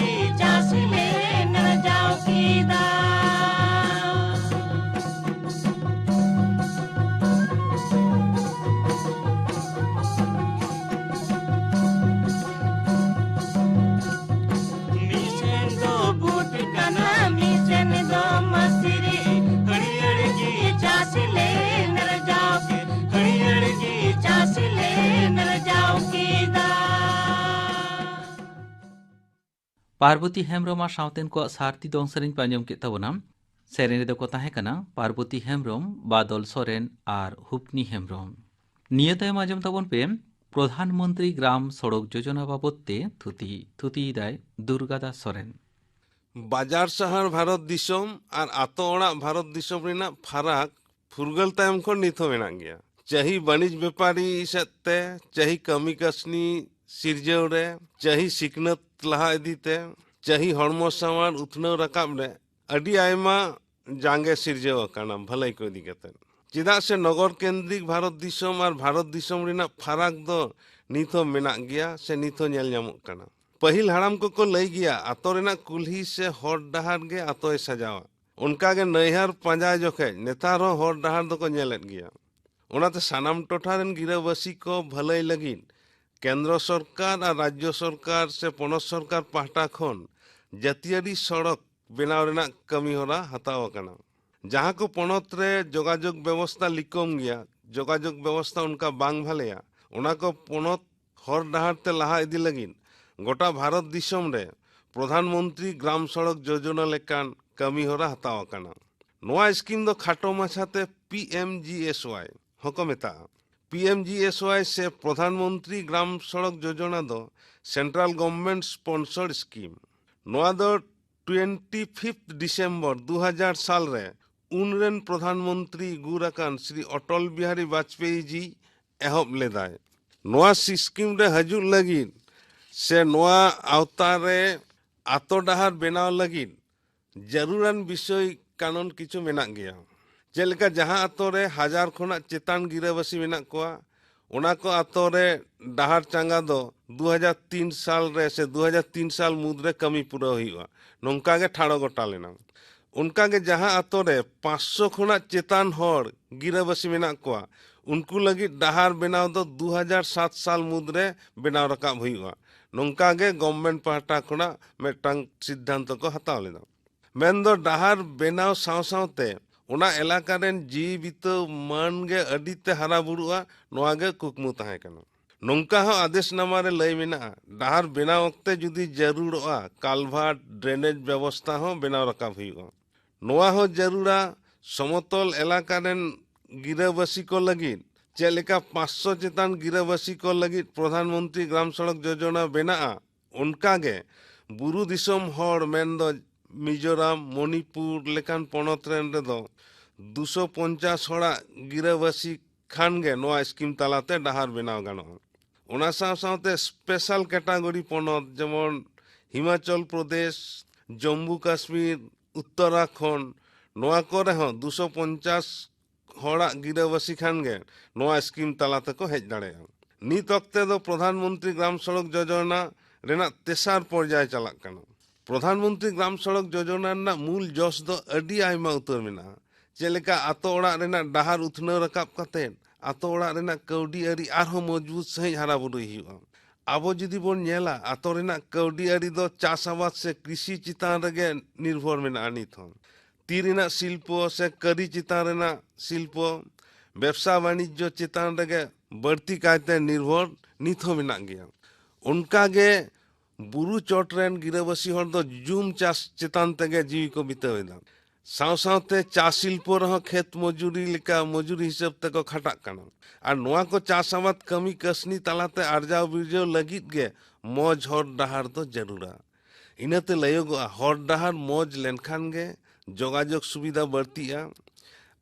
ᱯᱟᱨᱵᱚᱛᱤ ᱦᱮᱢᱵᱽᱨᱚᱢ ᱟᱨ ᱥᱟᱶᱛᱮᱱ ᱠᱚᱣᱟᱜ ᱥᱟᱨᱛᱤ ᱫᱚᱝ ᱥᱮᱨᱮᱧ ᱯᱮ ᱟᱸᱡᱚᱢ ᱠᱮᱫ ᱛᱟᱵᱚᱱᱟ᱾ ᱥᱮᱨᱮᱧ ᱨᱮᱫᱚ ᱠᱚ ᱛᱟᱦᱮᱸ ᱠᱟᱱᱟ ᱯᱟᱨᱵᱚᱛᱤ ᱦᱮᱢᱵᱽᱨᱚᱢ, ᱵᱟᱫᱚᱞ ᱥᱚᱨᱮᱱ ᱟᱨ ᱦᱩᱯᱱᱤ ᱦᱮᱢᱵᱽᱨᱚᱢ᱾ ᱱᱤᱭᱟᱹ ᱛᱟᱭᱚᱢ ᱟᱸᱡᱚᱢ ᱛᱟᱵᱚᱱ ᱯᱮ ᱯᱨᱚᱫᱷᱟᱱ ᱢᱚᱱᱛᱨᱤ ᱜᱨᱟᱢ ᱥᱚᱲᱚᱠ ᱡᱳᱡᱚᱱᱟ ᱵᱟᱵᱚᱫ ᱛᱮ ᱛᱷᱩᱛᱤ᱾ ᱛᱷᱩᱛᱤᱭᱮᱫᱟᱭ ᱫᱩᱨᱜᱟ ᱫᱟᱥ ᱥᱚᱨᱮᱱ᱾ ᱵᱟᱡᱟᱨ ᱥᱟᱦᱟᱨ ᱵᱷᱟᱨᱚᱛ ᱫᱤᱥᱚᱢ ᱟᱨ ᱟᱛᱳ ᱚᱲᱟᱜ ᱵᱷᱟᱨᱚᱛ ᱫᱤᱥᱚᱢ ᱨᱮᱱᱟᱜ ᱯᱷᱟᱨᱟᱠ ᱯᱷᱩᱨᱜᱟᱹᱞ ᱛᱟᱭᱚᱢ ᱠᱷᱚᱱ ᱱᱤᱛ ᱦᱚᱸ ᱢᱮᱱᱟᱜ ᱜᱮᱭᱟ᱾ ᱪᱟᱹᱦᱤ ᱵᱟᱹᱱᱤᱡᱽ ᱵᱮᱯᱟᱨᱤ ᱥᱮᱫ ᱛᱮ, ᱪᱟᱹᱦᱤ ᱠᱟᱹᱢᱤ ᱠᱟᱹᱥᱱᱤ ᱥᱤᱨᱡᱟᱹᱣ ᱨᱮ, ᱪᱟᱹᱦᱤ ᱥᱤᱠᱷᱱᱟᱹᱛ ᱞᱟᱦᱟ ᱤᱫᱤ ᱛᱮ, ᱪᱟᱹᱦᱤ ᱦᱚᱲᱢᱚ ᱥᱟᱶᱟᱨ ᱩᱛᱱᱟᱹᱣ ᱨᱟᱠᱟᱵ ᱨᱮ ᱟᱹᱰᱤ ᱟᱭᱢᱟ ᱡᱟᱸᱜᱮ ᱥᱤᱨᱡᱟᱹᱣ ᱟᱠᱟᱱᱟ ᱵᱷᱟᱹᱞᱟᱹᱭ ᱠᱚ ᱤᱫᱤ ᱠᱟᱛᱮ᱾ ᱪᱮᱫᱟᱜ ᱥᱮ ᱱᱚᱜᱚᱨ ᱠᱮᱱᱫᱨᱤᱠ ᱵᱷᱟᱨᱚᱛ ᱫᱤᱥᱚᱢ ᱟᱨ ᱵᱷᱟᱨᱚᱛ ᱫᱤᱥᱚᱢ ᱨᱮᱱᱟᱜ ᱯᱷᱟᱨᱟᱠ ᱫᱚ ᱱᱤᱛ ᱦᱚᱸ ᱢᱮᱱᱟᱜ ᱜᱮᱭᱟ ᱥᱮ ᱱᱤᱛ ᱦᱚᱸ ᱧᱮᱞ ᱧᱟᱢᱚᱜ ᱠᱟᱱᱟ᱾ ᱯᱟᱹᱦᱤᱞ ᱦᱟᱲᱟᱢ ᱠᱚᱠᱚ ᱞᱟᱹᱭ ᱜᱮᱭᱟ, ᱟᱛᱳ ᱨᱮᱱᱟᱜ ᱠᱩᱞᱦᱤ ᱥᱮ ᱦᱚᱨ ᱰᱟᱦᱟᱨ ᱜᱮ ᱟᱛᱳᱭ ᱥᱟᱡᱟᱣᱟ᱾ ᱚᱱᱠᱟᱜᱮ ᱱᱟᱹᱭᱦᱟᱹᱨ ᱯᱟᱸᱡᱟ ᱡᱚᱠᱷᱮᱡ ᱱᱮᱛᱟᱨ ᱦᱚᱸ ᱦᱚᱨ ᱰᱟᱦᱟᱨ ᱫᱚᱠᱚ ᱧᱮᱞᱮᱫ ᱜᱮᱭᱟ᱾ ᱚᱱᱟᱛᱮ ᱥᱟᱱᱟᱢ ᱴᱚᱴᱷᱟ ᱨᱮᱱ ᱜᱤᱨᱟᱹᱵᱟᱹᱥᱤ ᱠᱚ ᱵᱷᱟᱹᱞᱟᱹᱭ ᱞᱟᱹᱜᱤᱫ ᱠᱮᱱᱫᱨᱚ ᱥᱚᱨᱠᱟᱨ ᱟᱨ ᱨᱟᱡᱽᱡᱚ ᱥᱚᱨᱠᱟᱨ ᱥᱮ ᱯᱚᱱᱚᱛ ᱥᱚᱨᱠᱟᱨ ᱯᱟᱦᱴᱟ ᱠᱷᱚᱱ ᱡᱟᱹᱛᱤᱭᱟᱹᱨᱤ ᱥᱚᱲᱚᱠ ᱵᱮᱱᱟᱣ ᱨᱮᱱᱟᱜ ᱠᱟᱹᱢᱤ ᱦᱚᱨᱟ ᱦᱟᱛᱟᱣ ᱟᱠᱟᱱᱟ᱾ ᱡᱟᱦᱟᱸ ᱠᱚ ᱯᱚᱱᱚᱛ ᱨᱮ ᱡᱳᱜᱟᱡᱳᱜᱽ ᱵᱮᱵᱚᱥᱛᱟ ᱞᱤᱠᱚᱢ ᱜᱮᱭᱟ, ᱡᱳᱜᱟᱡᱳᱜᱽ ᱵᱮᱵᱚᱥᱛᱟ ᱚᱱᱠᱟ ᱵᱟᱝ ᱵᱷᱟᱞᱮᱭᱟ, ᱚᱱᱟ ᱠᱚ ᱯᱚᱱᱚᱛ ᱦᱚᱨ ᱰᱟᱦᱟᱨ ᱛᱮ ᱞᱟᱦᱟ ᱤᱫᱤ ᱞᱟᱹᱜᱤᱫ ᱜᱚᱴᱟ ᱵᱷᱟᱨᱚᱛ ᱫᱤᱥᱚᱢ ᱨᱮ ᱯᱨᱚᱫᱷᱟᱱ ᱢᱚᱱᱛᱨᱤ ᱜᱨᱟᱢ ᱥᱚᱲᱚᱠ ᱡᱳᱡᱚᱱᱟ ᱞᱮᱠᱟᱱ ᱠᱟᱹᱢᱤ ᱦᱚᱨᱟ ᱦᱟᱛᱟᱣ ᱟᱠᱟᱱᱟ᱾ ᱱᱚᱣᱟ ᱥᱠᱤᱢ ᱫᱚ ᱠᱷᱟᱴᱚ ᱢᱟᱪᱷᱟᱛᱮ P M G S Y ᱦᱚᱸᱠᱚ ᱢᱮᱛᱟᱜᱼᱟ᱾ P M G S Y ᱥᱮ ᱯᱨᱚᱫᱷᱟᱱ ᱢᱚᱱᱛᱨᱤ ᱜᱨᱟᱢ ᱥᱚᱲᱚᱠ ᱡᱳᱡᱚᱱᱟ ᱫᱚ ᱥᱮᱱᱴᱨᱟᱞ ᱜᱚᱵᱷᱢᱮᱱᱴ ᱥᱯᱚᱱᱥᱚᱨᱰ ᱥᱠᱤᱢ᱾ ᱱᱚᱣᱟ ᱫᱚ ᱴᱩᱭᱮᱱᱴᱤ ᱯᱷᱤᱯᱛᱷ ᱰᱤᱥᱮᱢᱵᱚᱨ ᱫᱩ ᱦᱟᱡᱟᱨ ᱥᱟᱞ ᱨᱮ ᱩᱱᱨᱮᱱ ᱯᱨᱚᱫᱷᱟᱱ ᱢᱚᱱᱛᱨᱤ ᱜᱩᱨ ᱟᱠᱟᱱ ᱥᱨᱤ ᱚᱴᱚᱞ ᱵᱤᱦᱟᱨᱤ ᱵᱟᱡᱽᱯᱮᱭᱤ ᱡᱤ ᱮᱦᱚᱵ ᱞᱮᱫᱟᱭ᱾ ᱱᱚᱣᱟ ᱥᱤ-, ᱥᱠᱤᱢ ᱨᱮ ᱦᱤᱡᱩᱜ ᱞᱟᱹᱜᱤᱫ ᱥᱮ ᱱᱚᱣᱟ ᱟᱣᱛᱟ ᱨᱮ ᱟᱛᱳ ᱰᱟᱦᱟᱨ ᱵᱮᱱᱟᱣ ᱞᱟᱹᱜᱤᱫ ᱡᱟᱹᱨᱩᱲᱟᱱ ᱵᱤᱥᱚᱭ ᱠᱟᱱᱩᱱ ᱠᱤᱪᱷᱩ ᱢᱮᱱᱟᱜ ᱜᱮᱭᱟ᱾ ᱡᱮᱞᱮᱠᱟ ᱡᱟᱦᱟᱸ ᱟᱛᱳ ᱨᱮ ᱦᱟᱡᱟᱨ ᱠᱷᱚᱱᱟᱜ ᱪᱮᱛᱟᱱ ᱜᱤᱨᱟᱹᱵᱟᱹᱥᱤ ᱢᱮᱱᱟᱜ ᱠᱚᱣᱟ, ᱚᱱᱟ ᱠᱚ ᱟᱛᱳ ᱨᱮ ᱰᱟᱦᱟᱨ ᱪᱟᱸᱜᱟ ᱫᱚ ᱫᱩ ᱦᱟᱡᱟᱨ ᱛᱤᱱ ᱥᱟᱞ ᱨᱮ ᱥᱮ ᱫᱩ ᱦᱟᱡᱟᱨ ᱛᱤᱱ ᱥᱟᱞ ᱢᱩᱫᱽ ᱨᱮ ᱠᱟᱹᱢᱤ ᱯᱩᱨᱟᱹᱣ ᱦᱩᱭᱩᱜᱼᱟ, ᱱᱚᱝᱠᱟ ᱜᱮ ᱴᱷᱟᱲᱚ ᱜᱚᱴᱟ ᱞᱮᱱᱟ᱾ ᱚᱱᱠᱟ ᱜᱮ ᱡᱟᱦᱟᱸ ᱟᱛᱳ ᱨᱮ ᱯᱟᱸᱪᱥᱚ ᱠᱷᱚᱱᱟᱜ ᱪᱮᱛᱟᱱ ᱦᱚᱲ ᱜᱤᱨᱟᱹᱵᱟᱹᱥᱤ ᱢᱮᱱᱟᱜ ᱠᱚᱣᱟ, ᱩᱱᱠᱩ ᱞᱟᱹᱜᱤᱫ ᱰᱟᱦᱟᱨ ᱵᱮᱱᱟᱣ ᱫᱚ ᱫᱩ ᱦᱟᱡᱟᱨ ᱥᱟᱛ ᱥᱟᱞ ᱢᱩᱫᱽ ᱨᱮ ᱵᱮᱱᱟᱣ ᱨᱟᱠᱟᱵ ᱦᱩᱭᱩᱜᱼᱟ, ᱱᱚᱝᱠᱟ ᱜᱮ ᱜᱚᱵᱷᱢᱮᱱᱴ ᱯᱟᱦᱴᱟ ᱠᱷᱚᱱᱟᱜ ᱢᱤᱫᱴᱟᱝ ᱥᱤᱫᱽᱫᱷᱟᱱᱛᱚ ᱠᱚ ᱦᱟᱛᱟᱣ ᱞᱮᱫᱟ᱾ ᱢᱮᱱᱫᱚ ᱰᱟᱦᱟᱨ ᱵᱮᱱᱟᱣ ᱥᱟᱶ ᱥᱟᱶᱛᱮ ᱚᱱᱟ ᱮᱞᱟᱠᱟ ᱨᱮᱱ ᱡᱤᱣᱤ ᱵᱤᱛᱟᱹᱣ ᱢᱟᱹᱱ ᱜᱮ ᱟᱹᱰᱤ ᱛᱮ ᱦᱟᱨᱟ ᱵᱩᱨᱩᱜᱼᱟ, ᱱᱚᱣᱟ ᱜᱮ ᱠᱩᱠᱢᱩ ᱛᱟᱦᱮᱸ ᱠᱟᱱᱟ᱾ ᱱᱚᱝᱠᱟ ᱦᱚᱸ ᱟᱫᱮᱥᱱᱟᱢᱟ ᱨᱮ ᱞᱟᱹᱭ ᱢᱮᱱᱟᱜᱼᱟ, ᱰᱟᱦᱟᱨ ᱵᱮᱱᱟᱣ ᱚᱠᱛᱮ ᱡᱩᱫᱤ ᱡᱟᱹᱨᱩᱲᱚᱜᱼᱟ, ᱠᱟᱞᱵᱷᱟᱨᱴ, ᱰᱨᱮᱱᱮᱡᱽ ᱵᱮᱵᱚᱥᱛᱷᱟ ᱦᱚᱸ ᱵᱮᱱᱟᱣ ᱨᱟᱠᱟᱵ ᱦᱩᱭᱩᱜᱼᱟ᱾ ᱱᱚᱣᱟ ᱦᱚᱸ ᱡᱟᱹᱨᱩᱲᱟ, ᱥᱚᱢᱚᱛᱚᱞ ᱮᱞᱟᱠᱟ ᱨᱮᱱ ᱜᱤᱨᱟᱹᱵᱟᱹᱥᱤ ᱠᱚ ᱞᱟᱹᱜᱤᱫ ᱪᱮᱫ ᱞᱮᱠᱟ ᱯᱟᱸᱪᱥᱚ ᱪᱮᱛᱟᱱ ᱜᱤᱨᱟᱹᱵᱟᱹᱥᱤ ᱠᱚ ᱞᱟᱹᱜᱤᱫ ᱯᱨᱚᱫᱷᱟᱱ ᱢᱚᱱᱛᱨᱤ ᱜᱨᱟᱢ ᱥᱚᱲᱚᱠ ᱡᱳᱡᱚᱱᱟ ᱵᱮᱱᱟᱜᱼᱟ, ᱚᱱᱠᱟ ᱜᱮ ᱵᱩᱨᱩ ᱫᱤᱥᱚᱢ ᱦᱚᱲ, ᱢᱮᱱᱫᱚ ᱢᱤᱡᱳᱨᱟᱢ, ᱢᱚᱱᱤᱯᱩᱨ ᱞᱮᱠᱟᱱ ᱯᱚᱱᱚᱛ ᱨᱮᱱ ᱨᱮᱫᱚ ᱫᱩᱥᱚ ᱯᱚᱧᱪᱟᱥ ᱦᱚᱲᱟᱜ ᱜᱤᱨᱟᱹᱵᱟᱹᱥᱤ ᱠᱷᱟᱱ ᱜᱮ ᱱᱚᱣᱟ ᱥᱠᱤᱢ ᱛᱟᱞᱟᱛᱮ ᱰᱟᱦᱟᱨ ᱵᱮᱱᱟᱣ ᱜᱟᱱᱚᱜᱼᱟ᱾ ᱚᱱᱟ ᱥᱟᱶ ᱥᱟᱶᱛᱮ ᱥᱯᱮᱥᱟᱞ ᱠᱮᱴᱟᱜᱚᱨᱤ ᱯᱚᱱᱚᱛ, ᱡᱮᱢᱚᱱ ᱦᱤᱢᱟᱪᱚᱞ ᱯᱨᱚᱫᱮᱥ, ᱡᱚᱢᱢᱩ ᱠᱟᱥᱢᱤᱨ, ᱩᱛᱛᱚᱨᱟᱠᱷᱚᱸᱰ, ᱱᱚᱣᱟ ᱠᱚᱨᱮ ᱦᱚᱸ ᱫᱩᱥᱚ ᱯᱚᱧᱪᱟᱥ ᱦᱚᱲᱟᱜ ᱜᱤᱨᱟᱹᱵᱟᱹᱥᱤ ᱠᱷᱟᱱ ᱜᱮ ᱱᱚᱣᱟ ᱥᱠᱤᱢ ᱛᱟᱞᱟ ᱛᱮᱠᱚ ᱦᱮᱡ ᱫᱟᱲᱮᱭᱟᱜᱼᱟ᱾ ᱱᱤᱛ ᱚᱠᱛᱮ ᱫᱚ ᱯᱨᱚᱫᱷᱟᱱ ᱢᱚᱱᱛᱨᱤ ᱜᱨᱟᱢ ᱥᱚᱲᱚᱠ ᱡᱳᱡᱚᱱᱟ ᱨᱮᱱᱟᱜ ᱛᱮᱥᱟᱨ ᱯᱚᱨᱡᱟᱭ ᱪᱟᱞᱟᱜ ᱠᱟᱱᱟ᱾ ᱯᱨᱚᱫᱷᱟᱱ ᱢᱚᱱᱛᱨᱤ ᱜᱨᱟᱢ ᱥᱚᱲᱚᱠ ᱡᱳᱡᱚᱱᱟ ᱨᱮᱱᱟᱜ ᱢᱩᱞ ᱡᱚᱥ ᱫᱚ ᱟᱹᱰᱤ ᱟᱭᱢᱟ ᱩᱛᱟᱹᱨ ᱢᱮᱱᱟᱜᱼᱟ᱾ ᱪᱮᱫ ᱞᱮᱠᱟ ᱟᱛᱳ ᱚᱲᱟᱜ ᱨᱮᱱᱟᱜ ᱰᱟᱦᱟᱨ ᱩᱛᱱᱟᱹᱣ ᱨᱟᱠᱟᱵ ᱠᱟᱛᱮ ᱟᱛᱳ ᱚᱲᱟᱜ ᱨᱮᱱᱟᱜ ᱠᱟᱹᱣᱰᱤ ᱟᱹᱨᱤ ᱟᱨᱦᱚᱸ ᱢᱚᱡᱽᱵᱩᱛ ᱥᱟᱺᱦᱤᱡ ᱦᱟᱨᱟ ᱵᱩᱨᱩᱭ ᱦᱩᱭᱩᱜᱼᱟ᱾ ᱟᱵᱚ ᱡᱩᱫᱤ ᱵᱚᱱ ᱧᱮᱞᱟ, ᱟᱛᱳ ᱨᱮᱱᱟᱜ ᱠᱟᱹᱣᱰᱤ ᱟᱹᱨᱤ ᱫᱚ ᱪᱟᱥ ᱟᱵᱟᱫ ᱥᱮ ᱠᱨᱤᱥᱤ ᱪᱮᱛᱟᱱ ᱨᱮᱜᱮ ᱱᱤᱨᱵᱷᱚᱨ ᱢᱮᱱᱟᱜᱼᱟ ᱱᱤᱛ ᱦᱚᱸ᱾ ᱛᱤ ᱨᱮᱱᱟᱜ ᱥᱤᱞᱯᱚ ᱥᱮ ᱠᱟᱹᱨᱤ ᱪᱮᱛᱟᱱ ᱨᱮᱱᱟᱜ ᱥᱤᱞᱯᱚ, ᱵᱮᱵᱽᱥᱟ ᱵᱟᱱᱤᱡᱽᱡᱚ ᱪᱮᱛᱟᱱ ᱨᱮᱜᱮ ᱵᱟᱹᱲᱛᱤ ᱠᱟᱭᱛᱮ ᱱᱤᱨᱵᱷᱚᱨ ᱱᱤᱛ ᱦᱚᱸ ᱢᱮᱱᱟᱜ ᱜᱮᱭᱟ᱾ ᱚᱱᱠᱟ ᱜᱮ ᱵᱩᱨᱩ ᱪᱚᱴ ᱨᱮᱱ ᱜᱤᱨᱟᱹᱵᱟᱹᱥᱤ ᱦᱚᱲ ᱫᱚ ᱡᱩᱢ ᱪᱟᱥ ᱪᱮᱛᱟᱱ ᱛᱮᱜᱮ ᱡᱤᱣᱤ ᱠᱚ ᱵᱤᱛᱟᱹᱣ ᱮᱫᱟ᱾ ᱥᱟᱶ ᱥᱟᱶᱛᱮ ᱪᱟ ᱥᱤᱞᱯᱚ ᱨᱮᱦᱚᱸ ᱠᱷᱮᱛ ᱢᱚᱡᱩᱨᱤ ᱞᱮᱠᱟ ᱢᱚᱡᱩᱨᱤ ᱦᱤᱥᱟᱹᱵ ᱛᱮᱠᱚ ᱠᱷᱟᱴᱟᱜ ᱠᱟᱱᱟ᱾ ᱟᱨ ᱱᱚᱣᱟ ᱠᱚ ᱪᱟᱥ ᱟᱵᱟᱫ ᱠᱟᱹᱢᱤ ᱠᱟᱹᱥᱱᱤ ᱛᱟᱞᱟᱛᱮ ᱟᱨᱡᱟᱣ ᱵᱤᱨᱡᱟᱹᱣ ᱞᱟᱹᱜᱤᱫ ᱜᱮ ᱢᱚᱡᱽ ᱦᱚᱨ ᱰᱟᱦᱟᱨ ᱫᱚ ᱡᱟᱹᱨᱩᱲᱟ᱾ ᱤᱱᱟᱹᱛᱮ ᱞᱟᱹᱭᱚᱜᱚᱜᱼᱟ, ᱦᱚᱨ ᱰᱟᱦᱟᱨ ᱢᱚᱡᱽ ᱞᱮᱱᱠᱷᱟᱱ ᱜᱮ ᱡᱳᱜᱟᱡᱳᱜᱽ ᱥᱩᱵᱤᱫᱷᱟ ᱵᱟᱹᱲᱛᱤᱜᱼᱟ,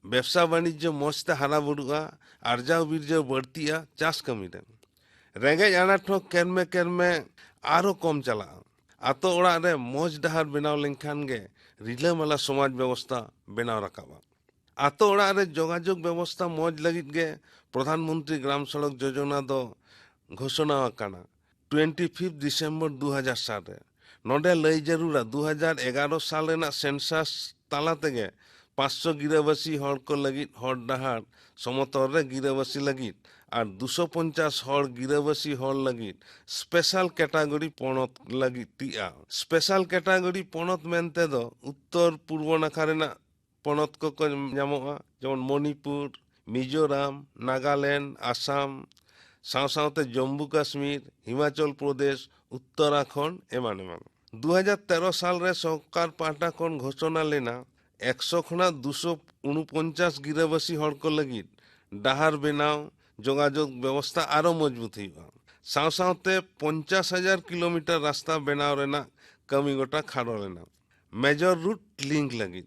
ᱵᱮᱵᱽᱥᱟ ᱵᱟᱱᱤᱡᱽᱡᱚ ᱢᱚᱡᱽ ᱛᱮ ᱦᱟᱨᱟ ᱵᱩᱨᱩᱜᱼᱟ, ᱟᱨᱡᱟᱣ ᱵᱤᱨᱡᱟᱹᱣ ᱵᱟᱹᱲᱛᱤᱜᱼᱟ, ᱪᱟᱥ ᱠᱟᱹᱢᱤ ᱨᱮ ᱨᱮᱸᱜᱮᱡ ᱟᱱᱟᱴ ᱦᱚᱸ ᱠᱮᱨᱢᱮ ᱠᱮᱨᱢᱮ ᱟᱨᱦᱚᱸ ᱠᱚᱢ ᱪᱟᱞᱟᱜᱼᱟ᱾ ᱟᱛᱳ ᱚᱲᱟᱜ ᱨᱮ ᱢᱚᱡᱽ ᱰᱟᱦᱟᱨ ᱵᱮᱱᱟᱣ ᱞᱮᱱᱠᱷᱟᱱ ᱜᱮ ᱨᱤᱞᱟᱹᱢᱟᱞᱟ ᱥᱚᱢᱟᱡᱽ ᱵᱮᱵᱚᱥᱛᱷᱟ ᱵᱮᱱᱟᱣ ᱨᱟᱠᱟᱵᱼᱟ᱾ ᱟᱛᱳ ᱚᱲᱟᱜ ᱨᱮ ᱡᱳᱜᱟᱡᱳᱜᱽ ᱵᱮᱵᱚᱥᱛᱷᱟ ᱢᱚᱡᱽ ᱞᱟᱹᱜᱤᱫ ᱜᱮ ᱯᱨᱚᱫᱷᱟᱱ ᱢᱚᱱᱛᱨᱤ ᱜᱨᱟᱢ ᱥᱚᱲᱚᱠ ᱡᱳᱡᱚᱱᱟ ᱫᱚ ᱜᱷᱳᱥᱚᱱᱟ ᱟᱠᱟᱱᱟ ᱴᱩᱭᱮᱱᱴᱤ ᱯᱷᱤᱯᱛᱷ ᱰᱤᱥᱮᱢᱵᱚᱨ ᱫᱩ ᱦᱟᱡᱟᱨ ᱥᱟᱞ ᱨᱮ᱾ ᱱᱚᱰᱮ ᱞᱟᱹᱭ ᱡᱟᱹᱨᱩᱲᱟ, ᱫᱩ ᱦᱟᱡᱟᱨ ᱮᱜᱟᱨᱚ ᱥᱟᱞ ᱨᱮᱱᱟᱜ ᱥᱮᱱᱥᱟᱥ ᱛᱟᱞᱟ ᱛᱮᱜᱮ ᱯᱟᱸᱪᱥᱚ ᱜᱤᱨᱟᱹᱵᱟᱹᱥᱤ ᱦᱚᱲ ᱠᱚ ᱞᱟᱹᱜᱤᱫ ᱦᱚᱨ ᱰᱟᱦᱟᱨ, ᱥᱚᱢᱚᱛᱚᱞ ᱨᱮ ᱜᱤᱨᱟᱹᱵᱟᱹᱥᱤ ᱞᱟᱹᱜᱤᱫ ᱟᱨ ᱫᱩᱥᱚ ᱯᱚᱧᱪᱟᱥ ᱦᱚᱲ ᱜᱤᱨᱟᱹᱵᱟᱹᱥᱤ ᱦᱚᱲ ᱞᱟᱹᱜᱤᱫ ᱥᱯᱮᱥᱟᱞ ᱠᱮᱴᱟᱜᱚᱨᱤ ᱯᱚᱱᱚᱛ ᱞᱟᱹᱜᱤᱫ ᱛᱤᱜᱼᱟ᱾ ᱥᱯᱮᱥᱟᱞ ᱠᱮᱴᱟᱜᱚᱨᱤ ᱯᱚᱱᱚᱛ ᱢᱮᱱᱛᱮ ᱫᱚ ᱩᱛᱛᱚᱨ ᱯᱩᱨᱵᱚ ᱱᱟᱠᱷᱟ ᱨᱮᱱᱟᱜ ᱯᱚᱱᱚᱛ ᱠᱚᱠᱚ ᱧᱟᱢᱚᱜᱼᱟ, ᱡᱮᱢᱚᱱ ᱢᱚᱱᱤᱯᱩᱨ, ᱢᱤᱡᱳᱨᱟᱢ, ᱱᱟᱜᱟᱞᱮᱱᱰ, ᱟᱥᱟᱢ, ᱥᱟᱶ ᱥᱟᱶᱛᱮ ᱡᱚᱢᱢᱩ ᱠᱟᱥᱢᱤᱨ, ᱦᱤᱢᱟᱪᱚᱞ ᱯᱨᱚᱫᱮᱥ, ᱩᱛᱛᱚᱨᱟᱠᱷᱚᱸᱰ ᱮᱢᱟᱱ ᱮᱢᱟᱱ᱾ ᱫᱩ ᱦᱟᱡᱟᱨ ᱛᱮᱨᱚ ᱥᱟᱞ ᱨᱮ ᱥᱚᱨᱠᱟᱨ ᱯᱟᱦᱴᱟ ᱠᱷᱚᱱ ᱜᱷᱳᱥᱚᱱᱟ ᱞᱮᱱᱟ ᱮᱠᱥᱚ ᱠᱷᱚᱱᱟᱜ ᱫᱩᱥᱚ ᱩᱱᱩᱯᱚᱧᱪᱟᱥ ᱜᱤᱨᱟᱹᱵᱟᱹᱥᱤ ᱦᱚᱲ ᱠᱚ ᱞᱟᱹᱜᱤᱫ ᱰᱟᱦᱟᱨ ᱵᱮᱱᱟᱣ, ᱡᱳᱜᱟᱡᱳᱜᱽ ᱵᱮᱵᱚᱥᱛᱷᱟ ᱟᱨᱚ ᱢᱚᱡᱽᱵᱩᱛ ᱦᱩᱭᱩᱜᱼᱟ᱾ ᱥᱟᱶ ᱥᱟᱶᱛᱮ ᱯᱚᱧᱪᱟᱥ ᱦᱟᱡᱟᱨ ᱠᱤᱞᱳᱢᱤᱴᱟᱨ ᱨᱟᱥᱛᱟ ᱵᱮᱱᱟᱣ ᱨᱮᱱᱟᱜ ᱠᱟᱹᱢᱤ ᱜᱚᱴᱟ ᱠᱷᱟᱰᱚ ᱞᱮᱱᱟ᱾ ᱢᱮᱡᱚᱨ ᱨᱩᱴ ᱞᱤᱝᱠ ᱞᱟᱹᱜᱤᱫ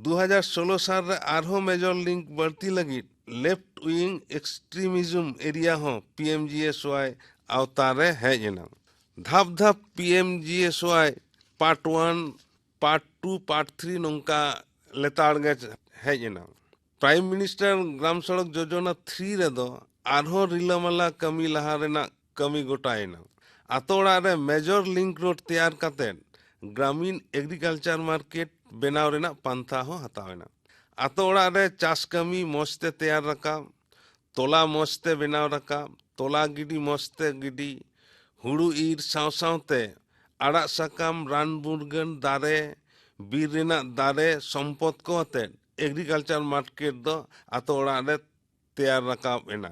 ᱫᱩ ᱦᱟᱡᱟᱨ ᱥᱳᱞᱳ ᱥᱟᱞ ᱨᱮ ᱟᱨᱦᱚᱸ ᱢᱮᱡᱚᱨ ᱞᱤᱝᱠ ᱵᱟᱹᱲᱛᱤ ᱞᱟᱹᱜᱤᱫ ᱞᱮᱯᱷᱴ ᱣᱤᱝ ᱮᱠᱥᱴᱨᱤᱢᱤᱡᱢ ᱮᱨᱤᱭᱟ ᱦᱚᱸ P M G S Y ᱟᱣᱛᱟ ᱨᱮ ᱦᱮᱡ ᱮᱱᱟ᱾ ᱫᱷᱟᱯ ᱫᱷᱟᱯ P M G S Y part one, part two, part three ᱱᱚᱝᱠᱟ ᱞᱮᱛᱟᱲ ᱜᱮ ᱦᱮᱡ ᱮᱱᱟ᱾ ᱯᱨᱟᱭᱤᱢ ᱢᱤᱱᱤᱥᱴᱟᱨ ᱜᱨᱟᱢ ᱥᱚᱲᱚᱠ ᱡᱳᱡᱚᱱᱟ ᱛᱷᱨᱤ ᱨᱮᱫᱚ ᱟᱨᱦᱚᱸ ᱨᱤᱞᱟᱹᱢᱟᱞᱟ ᱠᱟᱹᱢᱤ ᱞᱟᱦᱟ ᱨᱮᱱᱟᱜ ᱠᱟᱹᱢᱤ ᱜᱚᱴᱟᱭᱮᱱᱟ᱾ ᱟᱛᱳ ᱚᱲᱟᱜ ᱨᱮ ᱢᱮᱡᱚᱨ ᱞᱤᱝᱠ ᱨᱳᱰ ᱛᱮᱭᱟᱨ ᱠᱟᱛᱮ ᱜᱨᱟᱢᱤᱱ ᱮᱜᱽᱨᱤᱠᱟᱞᱪᱟᱨ ᱢᱟᱨᱠᱮᱴ ᱵᱮᱱᱟᱣ ᱨᱮᱱᱟᱜ ᱯᱟᱱᱛᱷᱟ ᱦᱚᱸ ᱦᱟᱛᱟᱣ ᱮᱱᱟ᱾ ᱟᱛᱳ ᱚᱲᱟᱜ ᱨᱮ ᱪᱟᱥ ᱠᱟᱹᱢᱤ ᱢᱚᱸᱡᱽ ᱛᱮ ᱛᱮᱭᱟᱨ ᱨᱟᱠᱟᱵ, ᱛᱚᱞᱟ ᱢᱚᱸᱡᱽ ᱛᱮ ᱵᱮᱱᱟᱣ ᱨᱟᱠᱟᱵ, ᱛᱚᱞᱟ ᱜᱤᱰᱤ ᱢᱚᱸᱡᱽ ᱛᱮ ᱜᱤᱰᱤ, ᱦᱩᱲᱩ ᱤᱨ ᱥᱟᱶ ᱥᱟᱶᱛᱮ ᱟᱲᱟᱜ ᱥᱟᱠᱟᱢ, ᱨᱟᱱ ᱢᱩᱨᱜᱟᱹᱱ ᱫᱟᱨᱮ, ᱵᱤᱨ ᱨᱮᱱᱟᱜ ᱫᱟᱨᱮ ᱥᱚᱢᱯᱚᱫ ᱠᱚ ᱟᱛᱮ ᱮᱜᱽᱨᱤᱠᱟᱞᱪᱟᱨ ᱢᱟᱨᱠᱮᱴ ᱫᱚ ᱟᱛᱳ ᱚᱲᱟᱜ ᱨᱮ ᱛᱮᱭᱟᱨ ᱨᱟᱠᱟᱵ ᱮᱱᱟ᱾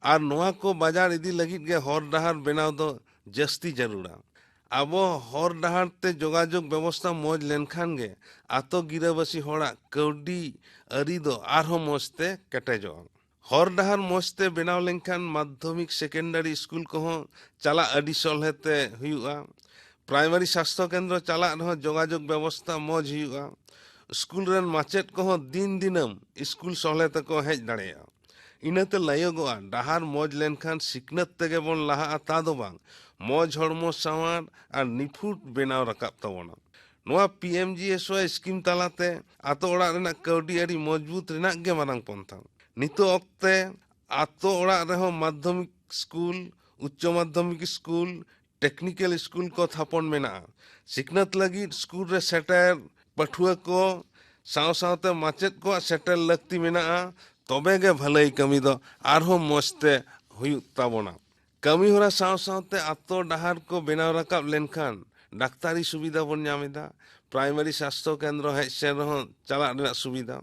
ᱟᱨ ᱱᱚᱣᱟ ᱠᱚ ᱵᱟᱡᱟᱨ ᱤᱫᱤ ᱞᱟᱹᱜᱤᱫ ᱜᱮ ᱦᱚᱨ ᱰᱟᱦᱟᱨ ᱵᱮᱱᱟᱣ ᱫᱚ ᱡᱟᱹᱥᱛᱤ ᱡᱟᱹᱨᱩᱲᱟ᱾ ᱟᱵᱚ ᱦᱚᱨ ᱰᱟᱦᱟᱨ ᱛᱮ ᱡᱳᱜᱟᱡᱳᱜᱽ ᱵᱮᱵᱚᱥᱛᱷᱟ ᱢᱚᱡᱽ ᱞᱮᱱᱠᱷᱟᱱ ᱜᱮ ᱟᱛᱳ ᱜᱤᱨᱟᱹᱵᱟᱹᱥᱤ ᱦᱚᱲᱟᱜ ᱠᱟᱹᱣᱰᱤ ᱟᱹᱨᱤ ᱫᱚ ᱟᱨᱦᱚᱸ ᱢᱚᱡᱽ ᱛᱮ ᱠᱮᱴᱮᱡᱚᱜᱼᱟ᱾ ᱦᱚᱨ ᱰᱟᱦᱟᱨ ᱢᱚᱡᱽ ᱛᱮ ᱵᱮᱱᱟᱣ ᱞᱮᱱᱠᱷᱟᱱ ᱢᱟᱫᱽᱫᱷᱚᱢᱤᱠ ᱥᱮᱠᱮᱱᱰᱟᱨᱤ ᱥᱠᱩᱞ ᱠᱚᱦᱚᱸ ᱪᱟᱞᱟᱜ ᱟᱹᱰᱤ ᱥᱚᱞᱦᱮ ᱛᱮ ᱦᱩᱭᱩᱜᱼᱟ᱾ ᱯᱨᱟᱭᱢᱟᱨᱤ ᱥᱟᱥᱛᱷᱚ ᱠᱮᱱᱫᱨᱚ ᱪᱟᱞᱟᱜ ᱨᱮᱦᱚᱸ ᱡᱳᱜᱟᱡᱳᱜᱽ ᱵᱮᱵᱚᱥᱛᱷᱟ ᱢᱚᱡᱽ ᱦᱩᱭᱩᱜᱼᱟ᱾ ᱥᱠᱩᱞ ᱨᱮᱱ ᱢᱟᱪᱮᱫ ᱠᱚᱦᱚᱸ ᱫᱤᱱ ᱫᱤᱱᱟᱹᱢ ᱥᱠᱩᱞ ᱥᱚᱞᱦᱮ ᱛᱮᱠᱚ ᱦᱮᱡ ᱫᱟᱲᱮᱭᱟᱜᱼᱟ᱾ ᱤᱱᱟᱹᱛᱮ ᱞᱟᱹᱭᱚᱜᱚᱜᱼᱟ, ᱰᱟᱦᱟᱨ ᱢᱚᱡᱽ ᱞᱮᱱᱠᱷᱟᱱ ᱥᱤᱠᱷᱱᱟᱹᱛ ᱛᱮᱜᱮ ᱵᱚᱱ ᱞᱟᱦᱟᱜᱼᱟ, ᱛᱟ ᱫᱚ ᱵᱟᱝ, ᱢᱚᱡᱽ ᱦᱚᱲᱢᱚ ᱥᱟᱶᱟᱨ ᱟᱨ ᱱᱤᱯᱷᱩᱴ ᱵᱮᱱᱟᱣ ᱨᱟᱠᱟᱵ ᱛᱟᱵᱚᱱᱟ᱾ ᱱᱚᱣᱟ P M G S Y scheme ᱛᱟᱞᱟᱛᱮ ᱟᱛᱳ ᱚᱲᱟᱜ ᱨᱮᱱᱟᱜ ᱠᱟᱹᱣᱰᱤ ᱟᱹᱨᱤ ᱢᱚᱡᱽᱵᱩᱛ ᱨᱮᱱᱟᱜ ᱜᱮ ᱢᱟᱨᱟᱝ ᱯᱚᱱᱛᱷᱟ᱾ ᱱᱤᱛᱚᱜ ᱚᱠᱛᱮ ᱟᱛᱳ ᱚᱲᱟᱜ ᱨᱮᱦᱚᱸ ᱢᱟᱫᱽᱫᱷᱚᱢᱤᱠ ᱥᱠᱩᱞ, ᱩᱪᱪᱚ ᱢᱟᱫᱽᱫᱷᱚᱢᱤᱠ ᱥᱠᱩᱞ, ᱴᱮᱠᱱᱤᱠᱮᱞ ᱥᱠᱩᱞ ᱠᱚ ᱛᱷᱟᱯᱚᱱ ᱢᱮᱱᱟᱜᱼᱟ᱾ ᱥᱤᱠᱷᱱᱟᱹᱛ ᱞᱟᱹᱜᱤᱫ ᱥᱠᱩᱞ ᱨᱮ ᱥᱮᱴᱮᱨ ᱯᱟᱹᱴᱷᱩᱣᱟᱹ ᱠᱚ ᱥᱟᱶ ᱥᱟᱶᱛᱮ ᱢᱟᱪᱮᱫ ᱠᱚᱣᱟᱜ ᱥᱮᱴᱮᱨ ᱞᱟᱹᱠᱛᱤ ᱢᱮᱱᱟᱜᱼᱟ, ᱛᱚᱵᱮ ᱜᱮ ᱵᱷᱟᱹᱞᱟᱹᱭ ᱠᱟᱹᱢᱤ ᱫᱚ ᱟᱨᱦᱚᱸ ᱢᱚᱡᱽ ᱛᱮ ᱦᱩᱭᱩᱜ ᱛᱟᱵᱚᱱᱟ᱾ ᱠᱟᱹᱢᱤ ᱦᱚᱨᱟ ᱥᱟᱶ ᱥᱟᱶᱛᱮ ᱟᱛᱳ ᱰᱟᱦᱟᱨ ᱠᱚ ᱵᱮᱱᱟᱣ ᱨᱟᱠᱟᱵ ᱞᱮᱱᱠᱷᱟᱱ ᱰᱟᱠᱛᱟᱨᱤ ᱥᱩᱵᱤᱫᱷᱟ ᱵᱚᱱ ᱧᱟᱢ ᱮᱫᱟ, ᱯᱨᱟᱭᱢᱟᱨᱤ ᱥᱟᱥᱛᱷᱚ ᱠᱮᱱᱫᱨᱚ ᱦᱮᱡ ᱥᱮᱱ ᱨᱮᱦᱚᱸ ᱪᱟᱞᱟᱜ ᱨᱮᱱᱟᱜ ᱥᱩᱵᱤᱫᱷᱟ,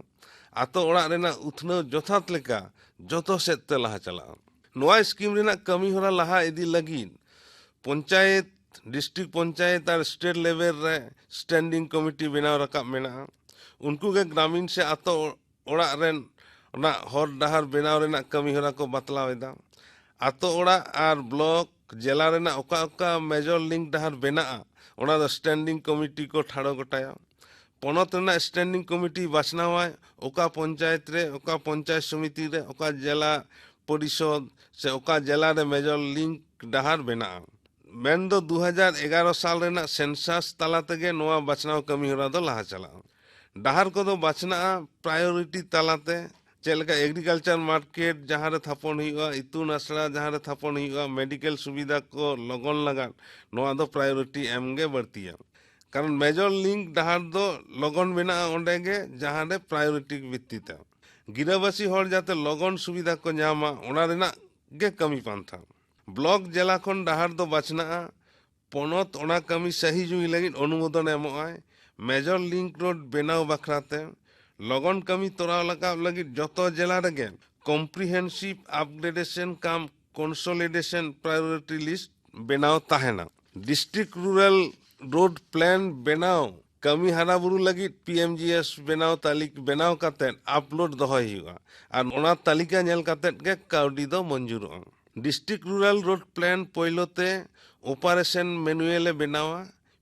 ᱟᱛᱳ ᱚᱲᱟᱜ ᱨᱮᱱᱟᱜ ᱩᱛᱱᱟᱹᱣ ᱡᱚᱛᱷᱟᱛ ᱞᱮᱠᱟ ᱡᱚᱛᱚ ᱥᱮᱫ ᱛᱮ ᱞᱟᱦᱟ ᱪᱟᱞᱟᱜᱼᱟ᱾ ᱱᱚᱣᱟ ᱥᱠᱤᱢ ᱨᱮᱱᱟᱜ ᱠᱟᱹᱢᱤ ᱦᱚᱨᱟ ᱞᱟᱦᱟ ᱤᱫᱤ ᱞᱟᱹᱜᱤᱫ ᱯᱚᱧᱪᱟᱭᱮᱛ, ᱰᱤᱥᱴᱨᱤᱠᱴ ᱯᱚᱧᱪᱟᱭᱮᱛ ᱟᱨ ᱥᱴᱮᱴ ᱞᱮᱵᱮᱞ ᱨᱮ ᱥᱴᱮᱱᱰᱤᱝ ᱠᱚᱢᱤᱴᱤ ᱵᱮᱱᱟᱣ ᱨᱟᱠᱟᱵ ᱢᱮᱱᱟᱜᱼᱟ᱾ ᱩᱱᱠᱩ ᱜᱮ ᱜᱨᱟᱢᱤᱱ ᱥᱮ ᱟᱛᱳ ᱚᱲᱟᱜ ᱨᱮᱱ ᱚᱱᱟ ᱦᱚᱨ ᱰᱟᱦᱟᱨ ᱵᱮᱱᱟᱣ ᱨᱮᱱᱟᱜ ᱠᱟᱹᱢᱤ ᱦᱚᱨᱟ ᱠᱚ ᱵᱟᱛᱞᱟᱣ ᱮᱫᱟ᱾ ᱟᱛᱳ ᱚᱲᱟᱜ ᱟᱨ ᱵᱞᱚᱠ, ᱡᱮᱞᱟ ᱨᱮᱱᱟᱜ ᱚᱠᱟ ᱚᱠᱟ ᱢᱮᱡᱚᱨ ᱞᱤᱝᱠ ᱰᱟᱦᱟᱨ ᱵᱮᱱᱟᱜᱼᱟ, ᱚᱱᱟ ᱫᱚ ᱥᱴᱮᱱᱰᱤᱝ ᱠᱚᱢᱤᱴᱤ ᱠᱚ ᱴᱷᱟᱲᱚ ᱜᱚᱴᱟᱭᱟ᱾ ᱯᱚᱱᱚᱛ ᱨᱮᱱᱟᱜ ᱥᱴᱮᱱᱰᱤᱝ ᱠᱚᱢᱤᱴᱤ ᱵᱟᱪᱷᱱᱟᱣᱟᱭ ᱚᱠᱟ ᱯᱚᱧᱪᱟᱭᱮᱛ ᱨᱮ, ᱚᱠᱟ ᱯᱚᱧᱪᱟᱭᱮᱛ ᱥᱚᱢᱤᱛᱤ ᱨᱮ, ᱚᱠᱟ ᱡᱮᱞᱟ ᱯᱚᱨᱤᱥᱚᱫ ᱥᱮ ᱚᱠᱟ ᱡᱮᱞᱟ ᱨᱮ ᱢᱮᱡᱚᱨ ᱞᱤᱝᱠ ᱰᱟᱦᱟᱨ ᱵᱮᱱᱟᱜᱼᱟ᱾ ᱢᱮᱱᱫᱚ ᱫᱩ ᱦᱟᱡᱟᱨ ᱮᱜᱟᱨᱚ ᱥᱟᱞ ᱨᱮᱱᱟᱜ ᱥᱮᱱᱥᱟᱥ ᱛᱟᱞᱟ ᱛᱮᱜᱮ ᱱᱚᱣᱟ ᱵᱟᱪᱷᱱᱟᱣ ᱠᱟᱹᱢᱤ ᱦᱚᱨᱟ ᱫᱚ ᱞᱟᱦᱟ ᱪᱟᱞᱟᱜᱼᱟ᱾ ᱰᱟᱦᱟᱨ ᱠᱚᱫᱚ ᱵᱟᱪᱷᱱᱟᱜᱼᱟ ᱯᱨᱟᱭᱳᱨᱤᱴᱤ ᱛᱟᱞᱟᱛᱮ, ᱪᱮᱫ ᱞᱮᱠᱟ ᱮᱜᱽᱨᱤᱠᱟᱞᱪᱟᱨ ᱢᱟᱨᱠᱮᱴ ᱡᱟᱦᱟᱸ ᱨᱮ ᱛᱷᱟᱯᱚᱱ ᱦᱩᱭᱩᱜᱼᱟ, ᱤᱛᱩᱱ ᱟᱥᱲᱟ ᱡᱟᱦᱟᱸ ᱨᱮ ᱛᱷᱟᱯᱚᱱ ᱦᱩᱭᱩᱜᱼᱟ, ᱢᱮᱰᱤᱠᱮᱞ ᱥᱩᱵᱤᱫᱷᱟ ᱠᱚ ᱞᱚᱜᱚᱱ ᱞᱟᱜᱟᱫ, ᱱᱚᱣᱟ ᱫᱚ ᱯᱨᱟᱭᱳᱨᱤᱴᱤ ᱮᱢ ᱜᱮ ᱵᱟᱹᱲᱛᱤᱭᱟ᱾ ᱠᱟᱨᱚᱱ ᱢᱮᱡᱚᱨ ᱞᱤᱝᱠ ᱰᱟᱦᱟᱨ ᱫᱚ ᱞᱚᱜᱚᱱ ᱵᱮᱱᱟᱜᱼᱟ ᱚᱸᱰᱮ ᱜᱮ ᱡᱟᱦᱟᱸ ᱨᱮ ᱯᱨᱟᱭᱳᱨᱤᱴᱤ ᱵᱷᱤᱛᱛᱤ ᱛᱮ ᱜᱤᱨᱟᱹᱵᱟᱹᱥᱤ ᱦᱚᱲ ᱡᱟᱛᱮ ᱞᱚᱜᱚᱱ ᱥᱩᱵᱤᱫᱷᱟ ᱠᱚ ᱧᱟᱢᱟ, ᱚᱱᱟ ᱨᱮᱱᱟᱜ ᱜᱮ ᱠᱟᱹᱢᱤ ᱯᱟᱱᱛᱷᱟ᱾ ᱵᱞᱚᱠ ᱡᱮᱞᱟ ᱠᱷᱚᱱ ᱰᱟᱦᱟᱨ ᱫᱚ ᱵᱟᱪᱷᱱᱟᱜᱼᱟ᱾ ᱯᱚᱱᱚᱛ ᱚᱱᱟ ᱠᱟᱹᱢᱤ ᱥᱟᱹᱦᱤ ᱡᱩᱦᱤ ᱞᱟᱹᱜᱤᱫ ᱚᱱᱩᱢᱳᱫᱚᱱ ᱮᱢᱚᱜᱼᱟᱭ᱾ ᱢᱮᱡᱚᱨ ᱞᱤᱝᱠ ᱨᱳᱰ ᱵᱮᱱᱟᱣ ᱵᱟᱠᱷᱨᱟᱛᱮ ᱞᱚᱜᱚᱱ ᱠᱟᱹᱢᱤ ᱛᱚᱨᱟᱣ ᱨᱟᱠᱟᱵ ᱞᱟᱹᱜᱤᱫ ᱡᱚᱛᱚ ᱡᱮᱞᱟ ᱨᱮᱜᱮ ᱠᱚᱢᱯᱨᱤᱦᱮᱱᱥᱤᱵᱷ ᱟᱯᱜᱨᱮᱰᱮᱥᱚᱱ ᱠᱟᱢ ᱠᱚᱱᱥᱚᱞᱤᱰᱮᱥᱚᱱ ᱯᱨᱟᱭᱳᱨᱤᱴᱤ ᱞᱤᱥᱴ ᱵᱮᱱᱟᱣ ᱛᱟᱦᱮᱱᱟ᱾ ᱰᱤᱥᱴᱨᱤᱠᱴ ᱨᱩᱨᱟᱞ ᱨᱳᱰ ᱯᱞᱟᱱ ᱵᱮᱱᱟᱣ ᱠᱟᱹᱢᱤ ᱦᱟᱨᱟ ᱵᱩᱨᱩ ᱞᱟᱹᱜᱤᱫ ᱯᱤ ᱮᱢ ᱡᱤ ᱮᱥ ᱵᱮᱱᱟᱣ ᱛᱟᱹᱞᱤᱠ ᱵᱮᱱᱟᱣ ᱠᱟᱛᱮᱫ ᱟᱯᱞᱳᱰ ᱫᱚᱦᱚᱭ ᱦᱩᱭᱩᱜᱼᱟ᱾ ᱟᱨ ᱚᱱᱟ ᱛᱟᱹᱞᱤᱠᱟ ᱧᱮᱞ ᱠᱟᱛᱮᱫ ᱜᱮ ᱠᱟᱹᱣᱰᱤ ᱫᱚ ᱢᱚᱧᱡᱩᱨᱚᱜᱼᱟ᱾ ᱰᱤᱥᱴᱨᱤᱠᱴ ᱨᱩᱨᱟᱞ ᱨᱳᱰ ᱯᱞᱟᱱ ᱯᱳᱭᱞᱳ ᱛᱮ ᱚᱯᱟᱨᱮᱥᱚᱱ ᱢᱮᱱᱩᱭᱮᱞ ᱮ ᱵᱮᱱᱟᱣᱟ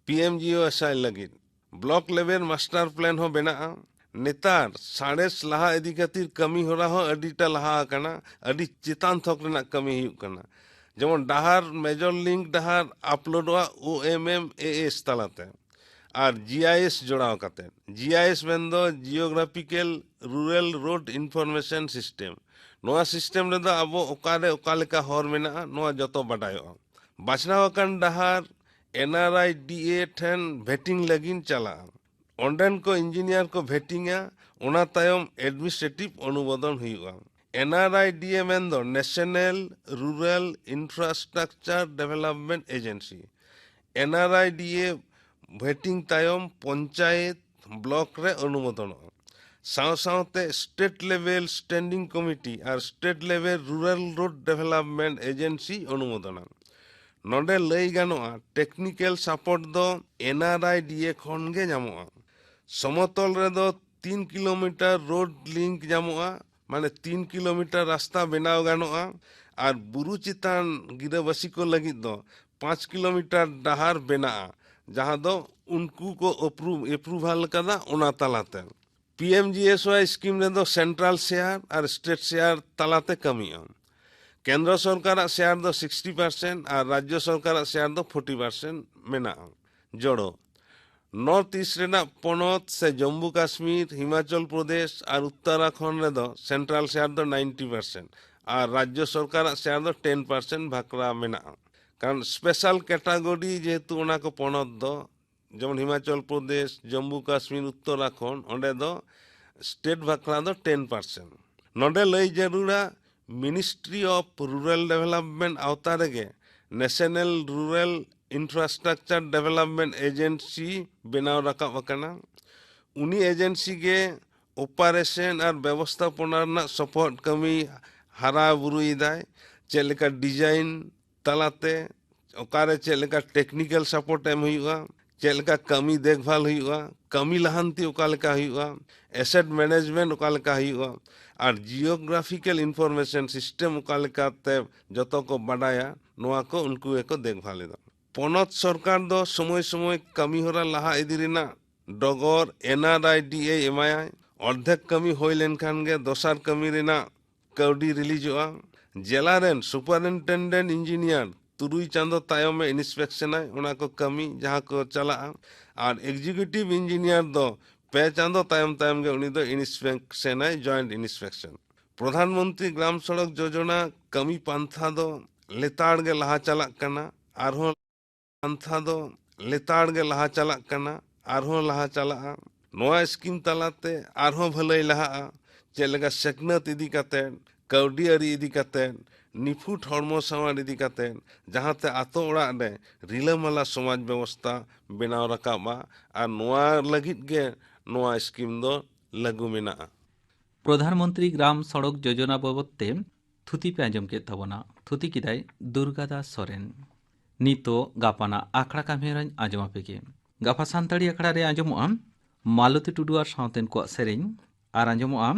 P M G S I ᱞᱟᱹᱜᱤᱫ᱾ ᱵᱞᱚᱠ ᱞᱮᱵᱮᱞ ᱢᱟᱥᱴᱟᱨ ᱯᱞᱟᱱ ᱦᱚᱸ ᱵᱮᱱᱟᱜᱼᱟ᱾ ᱱᱮᱛᱟᱨ ᱥᱟᱬᱮᱥ ᱞᱟᱦᱟ ᱤᱫᱤ ᱠᱷᱟᱹᱛᱤᱨ ᱠᱟᱹᱢᱤ ᱦᱚᱨᱟ ᱦᱚᱸ ᱟᱹᱰᱤᱴᱟ ᱞᱟᱦᱟ ᱟᱠᱟᱱᱟ, ᱟᱹᱰᱤ ᱪᱮᱛᱟᱱ ᱛᱷᱚᱠ ᱨᱮᱱᱟᱜ ᱠᱟᱹᱢᱤ ᱦᱩᱭᱩᱜ ᱠᱟᱱᱟ᱾ ᱡᱮᱢᱚᱱ ᱰᱟᱦᱟᱨ, ᱢᱮᱡᱚᱨ ᱞᱤᱝᱠ ᱰᱟᱦᱟᱨ ᱟᱯᱞᱳᱰᱚᱜᱼᱟ ᱳ ᱮᱢ ᱮᱢ ᱮ ᱮᱥ ᱛᱟᱞᱟᱛᱮ ᱟᱨ ᱡᱤ ᱟᱭ ᱮᱥ ᱡᱚᱲᱟᱣ ᱠᱟᱛᱮ᱾ ᱡᱤ ᱟᱭ ᱮᱥ ᱢᱮᱱᱫᱚ ᱡᱤᱭᱳᱜᱨᱟᱯᱷᱤᱠᱮᱞ ᱨᱩᱨᱟᱞ ᱨᱳᱰ ᱤᱱᱯᱷᱚᱨᱢᱮᱥᱚᱱ ᱥᱤᱥᱴᱮᱢ᱾ ᱱᱚᱣᱟ ᱥᱤᱥᱴᱮᱢ ᱨᱮᱫᱚ ᱟᱵᱚ ᱚᱠᱟᱨᱮ ᱚᱠᱟ ᱞᱮᱠᱟ ᱦᱚᱨ ᱢᱮᱱᱟᱜᱼᱟ, ᱱᱚᱣᱟ ᱡᱚᱛᱚ ᱵᱟᱰᱟᱭᱚᱜᱼᱟ᱾ ᱵᱟᱪᱷᱱᱟᱣ ᱟᱠᱟᱱ ᱰᱟᱦᱟᱨ ᱮᱱ ᱟᱨ ᱟᱭ ᱰᱤ ᱮ ᱴᱷᱮᱱ ᱵᱷᱮᱴᱤᱝ ᱞᱟᱹᱜᱤᱫ ᱪᱟᱞᱟᱜᱼᱟ᱾ ᱚᱸᱰᱮᱱ ᱠᱚ ᱤᱧᱡᱤᱱᱤᱭᱟᱨ ᱠᱚ ᱵᱷᱮᱴᱤᱝᱟ, ᱚᱱᱟ ᱛᱟᱭᱚᱢ ᱮᱰᱢᱤᱱᱤᱥᱴᱨᱮᱴᱤᱵᱷ ᱚᱱᱩᱢᱳᱫᱚᱱ ᱦᱩᱭᱩᱜᱼᱟ᱾ ᱮᱱ ᱟᱨ ᱟᱭ ᱰᱤ ᱮ ᱢᱮᱱᱫᱚ national rural infrastructure development agency. ᱮᱱ ᱟᱨ ᱟᱭ ᱰᱤ ᱮ ᱵᱷᱮᱴᱤᱝ ᱛᱟᱭᱚᱢ ᱯᱚᱧᱪᱟᱭᱮᱛ, ᱵᱞᱚᱠ ᱨᱮ ᱚᱱᱩᱢᱳᱫᱚᱱᱚᱜᱼᱟ᱾ ᱥᱟᱶ ᱥᱟᱶᱛᱮ ᱥᱴᱮᱴ ᱞᱮᱵᱮᱞ ᱥᱴᱮᱱᱰᱤᱝ ᱠᱚᱢᱤᱴᱤ ᱟᱨ ᱥᱴᱮᱴ ᱞᱮᱵᱮᱞ ᱨᱩᱨᱟᱞ ᱨᱳᱰ ᱰᱮᱵᱷᱮᱞᱚᱯᱢᱮᱱᱴ ᱮᱡᱮᱱᱥᱤ ᱚᱱᱩᱢᱳᱫᱚᱱᱟ᱾ ᱱᱚᱰᱮ ᱞᱟᱹᱭ ᱜᱟᱱᱚᱜᱼᱟ, ᱴᱮᱠᱱᱤᱠᱮᱞ ᱥᱟᱯᱳᱨᱴ ᱫᱚ ᱮᱱ ᱟᱨ ᱟᱭ ᱰᱤ ᱮ ᱠᱷᱚᱱ ᱜᱮ ᱧᱟᱢᱚᱜᱼᱟ᱾ ᱥᱚᱢᱚᱛᱚᱞ ᱨᱮᱫᱚ ᱛᱤᱱ ᱠᱤᱞᱳᱢᱤᱴᱟᱨ ᱨᱳᱰ ᱞᱤᱝᱠ ᱧᱟᱢᱚᱜᱼᱟ, ᱢᱟᱱᱮ ᱛᱤᱱ ᱠᱤᱞᱳᱢᱤᱴᱟᱨ ᱨᱟᱥᱛᱟ ᱵᱮᱱᱟᱣ ᱜᱟᱱᱚᱜᱼᱟ, ᱟᱨ ᱵᱩᱨᱩ ᱪᱮᱛᱟᱱ ᱜᱤᱨᱟᱹᱵᱟᱹᱥᱤ ᱠᱚ ᱞᱟᱹᱜᱤᱫ ᱫᱚ ᱯᱟᱸᱪ ᱠᱤᱞᱳᱢᱤᱴᱟᱨ ᱰᱟᱦᱟᱨ ᱵᱮᱱᱟᱜᱼᱟ, ᱡᱟᱦᱟᱸ ᱫᱚ ᱩᱱᱠᱩ ᱠᱚ ᱮᱯᱨᱩᱵᱷ ᱮᱯᱨᱩᱵᱷᱟᱞ ᱠᱟᱫᱟ ᱚᱱᱟ ᱛᱟᱞᱟᱛᱮ᱾ P M G S Y scheme ᱨᱮᱫᱚ ᱥᱮᱱᱴᱨᱟᱞ ᱥᱮᱭᱟᱨ ᱟᱨ ᱥᱴᱮᱴ ᱥᱮᱭᱟᱨ ᱛᱟᱞᱟᱛᱮ ᱠᱟᱹᱢᱤᱜᱼᱟ᱾ ᱠᱮᱱᱫᱨᱚ ᱥᱚᱨᱠᱟᱨᱟᱜ ᱥᱮᱭᱟᱨ ᱫᱚ ᱥᱤᱠᱥᱴᱤ ᱯᱟᱨᱥᱮᱱᱴ ᱟᱨ ᱨᱟᱡᱽᱡᱚ ᱥᱚᱨᱠᱟᱨᱟᱜ ᱥᱮᱭᱟᱨ ᱫᱚ ᱯᱷᱳᱨᱴᱤ ᱯᱟᱨᱥᱮᱱᱴ ᱢᱮᱱᱟᱜᱼᱟ᱾ ᱡᱚᱲᱚ, ᱱᱚᱨᱛᱷ ᱤᱥᱴ ᱨᱮᱱᱟᱜ ᱯᱚᱱᱚᱛ ᱥᱮ ᱡᱚᱢᱢᱩ ᱠᱟᱥᱢᱤᱨ, ᱦᱤᱢᱟᱪᱚᱞ ᱯᱨᱚᱫᱮᱥ ᱟᱨ ᱩᱛᱛᱚᱨᱟᱠᱷᱚᱸᱰ ᱨᱮᱫᱚ ᱥᱮᱱᱴᱨᱟᱞ ᱥᱮᱭᱟᱨ ᱫᱚ ᱱᱟᱭᱤᱱᱴᱤ ᱯᱟᱨᱥᱮᱱᱴ ᱟᱨ ᱨᱟᱡᱽᱡᱚ ᱥᱚᱨᱠᱟᱨᱟᱜ ᱥᱮᱭᱟᱨ ᱫᱚ ᱴᱮᱱ ᱯᱟᱨᱥᱮᱱᱴ ᱵᱷᱟᱠᱨᱟ ᱢᱮᱱᱟᱜᱼᱟ᱾ ᱠᱟᱨᱚᱱ ᱥᱯᱮᱥᱟᱞ ᱠᱮᱴᱟᱜᱚᱨᱤ ᱡᱮᱦᱮᱛᱩ ᱚᱱᱟ ᱠᱚ ᱯᱚᱱᱚᱛ ᱫᱚ, ᱡᱮᱢᱚᱱ ᱦᱤᱢᱟᱪᱚᱞ ᱯᱨᱚᱫᱮᱥ, ᱡᱚᱢᱢᱩ ᱠᱟᱥᱢᱤᱨ, ᱩᱛᱛᱚᱨᱟᱠᱷᱚᱸᱰ, ᱚᱸᱰᱮ ᱫᱚ ᱥᱴᱮᱴ ᱵᱷᱟᱠᱨᱟ ᱫᱚ ᱴᱮᱱ ᱯᱟᱨᱥᱮᱱᱴ᱾ ᱱᱚᱰᱮ ᱞᱟᱹᱭ ᱡᱟᱹᱨᱩᱲᱟ, ᱢᱤᱱᱤᱥᱴᱨᱤ ᱚᱯᱷ ᱨᱩᱨᱟᱞ ᱰᱮᱵᱷᱮᱞᱚᱯᱢᱮᱱᱴ ᱟᱣᱛᱟ ᱨᱮᱜᱮ national rural infrastructure development agency ᱵᱮᱱᱟᱣ ᱨᱟᱠᱟᱵ ᱟᱠᱟᱱᱟ᱾ ᱩᱱᱤ ᱮᱡᱮᱱᱥᱤ ᱜᱮ ᱚᱯᱟᱨᱮᱥᱚᱱ ᱟᱨ ᱵᱮᱵᱚᱥᱛᱷᱟᱯᱚᱱᱟ ᱨᱮᱱᱟᱜ ᱥᱚᱯᱚᱦᱚᱫ ᱠᱟᱹᱢᱤ ᱦᱟᱨᱟ ᱵᱩᱨᱩᱭᱮᱫᱟᱭ᱾ ᱪᱮᱫ ᱞᱮᱠᱟ ᱰᱤᱡᱟᱭᱤᱱ ᱛᱟᱞᱟᱛᱮ ᱚᱠᱟᱨᱮ ᱪᱮᱫ ᱞᱮᱠᱟ ᱴᱮᱠᱱᱤᱠᱮᱞ ᱥᱟᱯᱳᱨᱴ ᱮᱢ ᱦᱩᱭᱩᱜᱼᱟ, ᱪᱮᱫ ᱞᱮᱠᱟ ᱠᱟᱹᱢᱤ ᱫᱮᱠᱷᱵᱷᱟᱞ ᱦᱩᱭᱩᱜᱼᱟ, ᱠᱟᱹᱢᱤ ᱞᱟᱦᱟᱱᱛᱤ ᱚᱠᱟ ᱞᱮᱠᱟ ᱦᱩᱭᱩᱜᱼᱟ, ᱮᱥᱮᱴ ᱢᱮᱱᱮᱡᱽᱢᱮᱱᱴ ᱚᱠᱟ ᱞᱮᱠᱟ ᱦᱩᱭᱩᱜᱼᱟ, ᱟᱨ ᱡᱤᱭᱳᱜᱨᱟᱯᱷᱤᱠᱮᱞ ᱤᱱᱯᱷᱚᱨᱢᱮᱥᱚᱱ ᱥᱤᱥᱴᱮᱢ ᱚᱠᱟ ᱞᱮᱠᱟᱛᱮ ᱡᱚᱛᱚ ᱠᱚ ᱵᱟᱰᱟᱭᱟ, ᱱᱚᱣᱟ ᱠᱚ ᱩᱱᱠᱩ ᱜᱮᱠᱚ ᱫᱮᱠᱷᱵᱷᱟᱞ ᱮᱫᱟ᱾ ᱯᱚᱱᱚᱛ ᱥᱚᱨᱠᱟᱨ ᱫᱚ ᱥᱚᱢᱚᱭ ᱥᱚᱢᱚᱭ ᱠᱟᱹᱢᱤ ᱦᱚᱨᱟ ᱞᱟᱦᱟ ᱤᱫᱤ ᱨᱮᱱᱟᱜ ᱰᱚᱜᱚᱨ ᱮᱱ ᱟᱨ ᱟᱭ ᱰᱤ ᱮ ᱮᱢᱟᱭᱟᱭ᱾ ᱚᱨᱫᱷᱮᱠ ᱠᱟᱹᱢᱤ ᱦᱩᱭ ᱞᱮᱱᱠᱷᱟᱱ ᱜᱮ ᱫᱚᱥᱟᱨ ᱠᱟᱹᱢᱤ ᱨᱮᱱᱟᱜ ᱠᱟᱹᱣᱰᱤ ᱨᱤᱞᱤᱡᱚᱜᱼᱟ᱾ ᱡᱮᱞᱟ ᱨᱮᱱ ᱥᱩᱯᱟᱨᱤᱱᱴᱮᱱᱰᱮᱱᱴ ᱤᱧᱡᱤᱱᱤᱭᱟᱨ ᱛᱩᱨᱩᱭ ᱪᱟᱸᱫᱚ ᱛᱟᱭᱚᱢᱮ ᱤᱱᱥᱯᱮᱠᱥᱚᱱᱟᱭ ᱚᱱᱟ ᱠᱚ ᱠᱟᱹᱢᱤ ᱡᱟᱦᱟᱸ ᱠᱚ ᱪᱟᱞᱟᱜᱼᱟ, ᱟᱨ ᱮᱠᱡᱤᱠᱤᱭᱩᱴᱤᱵᱷ ᱤᱧᱡᱤᱱᱤᱭᱟᱨ ᱫᱚ ᱯᱮ ᱪᱟᱸᱫᱚ ᱛᱟᱭᱚᱢ ᱛᱟᱭᱚᱢ ᱜᱮ ᱩᱱᱤ ᱫᱚ ᱤᱱᱥᱯᱮᱠᱥᱚᱱᱟᱭ, ᱡᱚᱭᱮᱱᱴ ᱤᱱᱥᱯᱮᱠᱥᱚᱱ᱾ ᱯᱨᱚᱫᱷᱟᱱ ᱢᱚᱱᱛᱨᱤ ᱜᱨᱟᱢ ᱥᱚᱲᱚᱠ ᱡᱳᱡᱚᱱᱟ ᱠᱟᱹᱢᱤ ᱯᱟᱱᱛᱷᱟ ᱫᱚ ᱞᱮᱛᱟᱲ ᱜᱮ ᱞᱟᱦᱟ ᱪᱟᱞᱟᱜ ᱠᱟᱱᱟ, ᱟᱨᱦᱚᱸ ᱯᱟᱱᱛᱷᱟ ᱫᱚ ᱞᱮᱛᱟᱲ ᱜᱮ ᱞᱟᱦᱟ ᱪᱟᱞᱟᱜ ᱠᱟᱱᱟ, ᱟᱨᱦᱚᱸ ᱞᱟᱦᱟ ᱪᱟᱞᱟᱜᱼᱟ᱾ ᱱᱚᱣᱟ ᱥᱠᱤᱢ ᱛᱟᱞᱟᱛᱮ ᱟᱨᱦᱚᱸ ᱵᱷᱟᱹᱞᱟᱹᱭ ᱞᱟᱦᱟᱜᱼᱟ᱾ ᱪᱮᱫ ᱞᱮᱠᱟ ᱥᱤᱠᱷᱱᱟᱹᱛ ᱤᱫᱤ ᱠᱟᱛᱮ, ᱠᱟᱹᱣᱰᱤ ᱟᱹᱨᱤ ᱤᱫᱤ ᱠᱟᱛᱮ, ᱱᱤᱯᱷᱩᱴ ᱦᱚᱲᱢᱚ ᱥᱟᱶᱟᱨ ᱤᱫᱤ ᱠᱟᱛᱮ, ᱡᱟᱦᱟᱸᱛᱮ ᱟᱛᱳ ᱚᱲᱟᱜ ᱨᱮ ᱨᱤᱞᱟᱹᱢᱟᱞᱟ ᱥᱚᱢᱟᱡᱽ ᱵᱮᱵᱚᱥᱛᱷᱟ ᱵᱮᱱᱟᱣ ᱨᱟᱠᱟᱵᱼᱟ᱾ ᱟᱨ ᱱᱚᱣᱟ ᱞᱟᱹᱜᱤᱫ ᱜᱮ ᱱᱚᱣᱟ ᱥᱠᱤᱢ ᱫᱚ ᱞᱟᱹᱜᱩ ᱢᱮᱱᱟᱜᱼᱟ᱾ ᱯᱨᱚᱫᱷᱟᱱ ᱢᱚᱱᱛᱨᱤ ᱜᱨᱟᱢ ᱥᱚᱲᱚᱠ ᱡᱳᱡᱚᱱᱟ ᱵᱟᱵᱚᱫ ᱛᱮ ᱛᱷᱩᱛᱤ ᱯᱮ ᱟᱸᱡᱚᱢ ᱠᱮᱫ ᱛᱟᱵᱚᱱᱟ᱾ ᱛᱷᱩᱛᱤ ᱠᱮᱫᱟᱭ ᱫᱩᱨᱜᱟ ᱫᱟᱥ ᱥᱚᱨᱮᱱ᱾ ᱱᱤᱛᱚᱜ ᱜᱟᱯᱟᱱᱟᱜ ᱟᱠᱷᱲᱟ ᱠᱟᱹᱢᱤ ᱦᱚᱨᱟᱧ ᱟᱸᱡᱚᱢ ᱟᱯᱮ ᱜᱮ᱾ ᱜᱟᱯᱟ ᱥᱟᱱᱛᱟᱲᱤ ᱟᱠᱷᱲᱟ ᱨᱮ ᱟᱸᱡᱚᱢᱚᱜᱼᱟ ᱢᱟᱞᱚᱛᱤ ᱴᱩᱰᱩ ᱟᱨ ᱥᱟᱶᱛᱮᱱ ᱠᱚᱣᱟᱜ ᱥᱮᱨᱮᱧ, ᱟᱨ ᱟᱸᱡᱚᱢᱚᱜᱼᱟ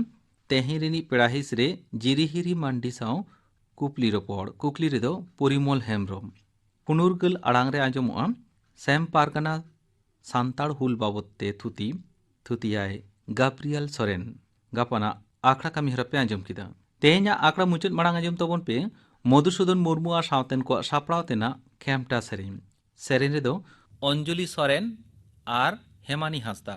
ᱛᱮᱦᱮᱧ ᱨᱤᱱᱤᱡ ᱯᱮᱲᱟ ᱦᱤᱸᱥ ᱨᱮ ᱡᱤᱨᱤᱦᱤᱨᱤ ᱢᱟᱱᱰᱤ ᱥᱟᱶ ᱠᱩᱠᱞᱤ ᱨᱚᱯᱚᱲ᱾ ᱠᱩᱠᱞᱤ ᱨᱮᱫᱚ ᱯᱚᱨᱤᱢᱚᱞ ᱦᱮᱢᱵᱽᱨᱚᱢ᱾ ᱯᱩᱱᱩᱨᱜᱟᱹᱞ ᱟᱲᱟᱝ ᱨᱮ ᱟᱸᱡᱚᱢᱚᱜᱼᱟ ᱥᱮᱢ ᱯᱟᱨᱜᱟᱱᱟ ᱥᱟᱱᱛᱟᱲ ᱦᱩᱞ ᱵᱟᱵᱚᱫ ᱛᱮ ᱛᱷᱩᱛᱤ, ᱛᱷᱩᱛᱤᱭᱟᱭ ᱜᱟᱵᱨᱤᱭᱟᱞ ᱥᱚᱨᱮᱱ᱾ ᱜᱟᱯᱟᱱᱟᱜ ᱟᱠᱷᱲᱟ ᱠᱟᱹᱢᱤ ᱦᱚᱨᱟ ᱯᱮ ᱟᱸᱡᱚᱢ ᱠᱮᱫᱟ᱾ ᱛᱮᱦᱮᱧᱟᱜ ᱟᱠᱷᱲᱟ ᱢᱩᱪᱟᱹᱫ ᱢᱟᱲᱟᱝ ᱟᱸᱡᱚᱢ ᱛᱟᱵᱚᱱ ᱯᱮ ᱢᱚᱫᱷᱩᱥᱩᱫᱚᱱ ᱢᱩᱨᱢᱩ ᱟᱨ ᱥᱟᱶᱛᱮᱱ ᱠᱚᱣᱟᱜ ᱥᱟᱯᱲᱟᱣ ᱛᱮᱱᱟᱜ ᱠᱷᱮᱢᱴᱟ ᱥᱮᱨᱮᱧ᱾ ᱥᱮᱨᱮᱧ ᱨᱮᱫᱚ ᱚᱧᱡᱚᱞᱤ ᱥᱚᱨᱮᱱ ᱟᱨ ᱦᱮᱢᱟᱱᱤ ᱦᱟᱸᱥᱫᱟ᱾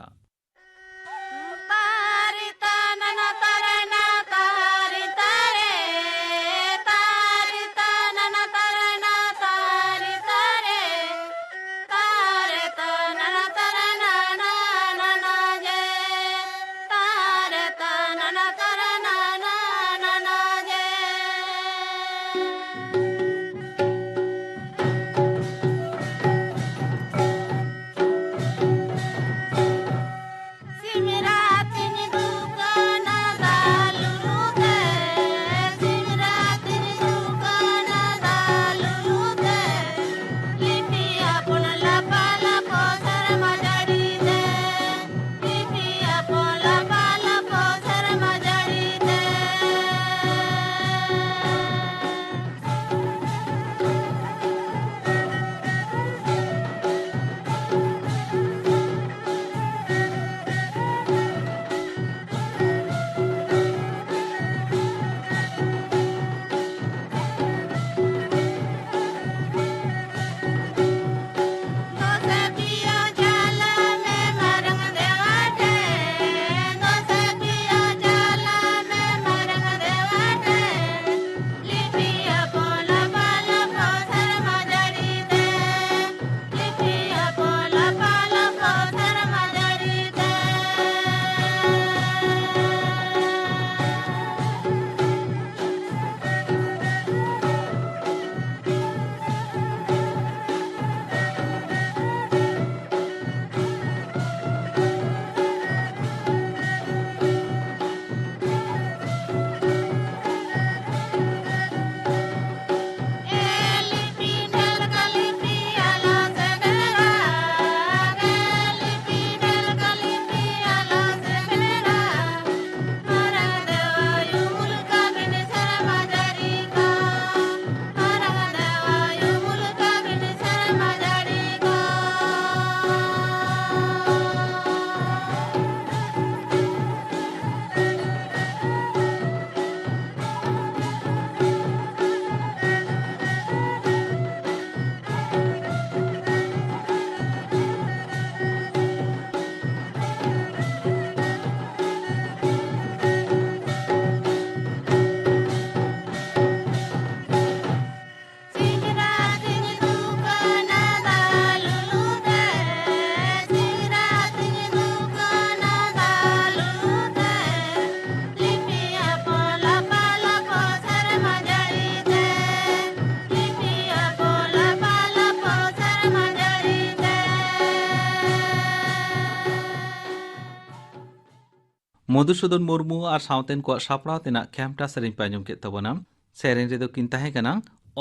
ᱢᱚᱫᱷᱩᱥᱩᱫᱚᱱ ᱢᱩᱨᱢᱩ ᱟᱨ ᱥᱟᱶᱛᱮᱱ ᱠᱚᱣᱟᱜ ᱥᱟᱯᱲᱟᱣ ᱛᱮᱱᱟᱜ ᱠᱷᱮᱢᱴᱟ ᱥᱮᱨᱮᱧ ᱯᱮ ᱟᱸᱡᱚᱢ ᱠᱮᱫ ᱛᱟᱵᱚᱱᱟ᱾ ᱥᱮᱨᱮᱧ ᱨᱮᱫᱚ ᱠᱤᱱ ᱛᱟᱦᱮᱸ ᱠᱟᱱᱟ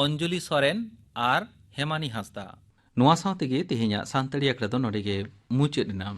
ᱚᱧᱡᱚᱞᱤ ᱥᱚᱨᱮᱱ ᱟᱨ ᱦᱮᱢᱟᱱᱤ ᱦᱟᱸᱥᱫᱟ᱾ ᱱᱚᱣᱟ ᱥᱟᱶ ᱛᱮᱜᱮ ᱛᱮᱦᱮᱧᱟᱜ ᱥᱟᱱᱛᱟᱲᱤ ᱟᱠᱷᱲᱟ ᱫᱚ ᱱᱚᱰᱮ ᱜᱮ ᱢᱩᱪᱟᱹᱫ ᱮᱱᱟ᱾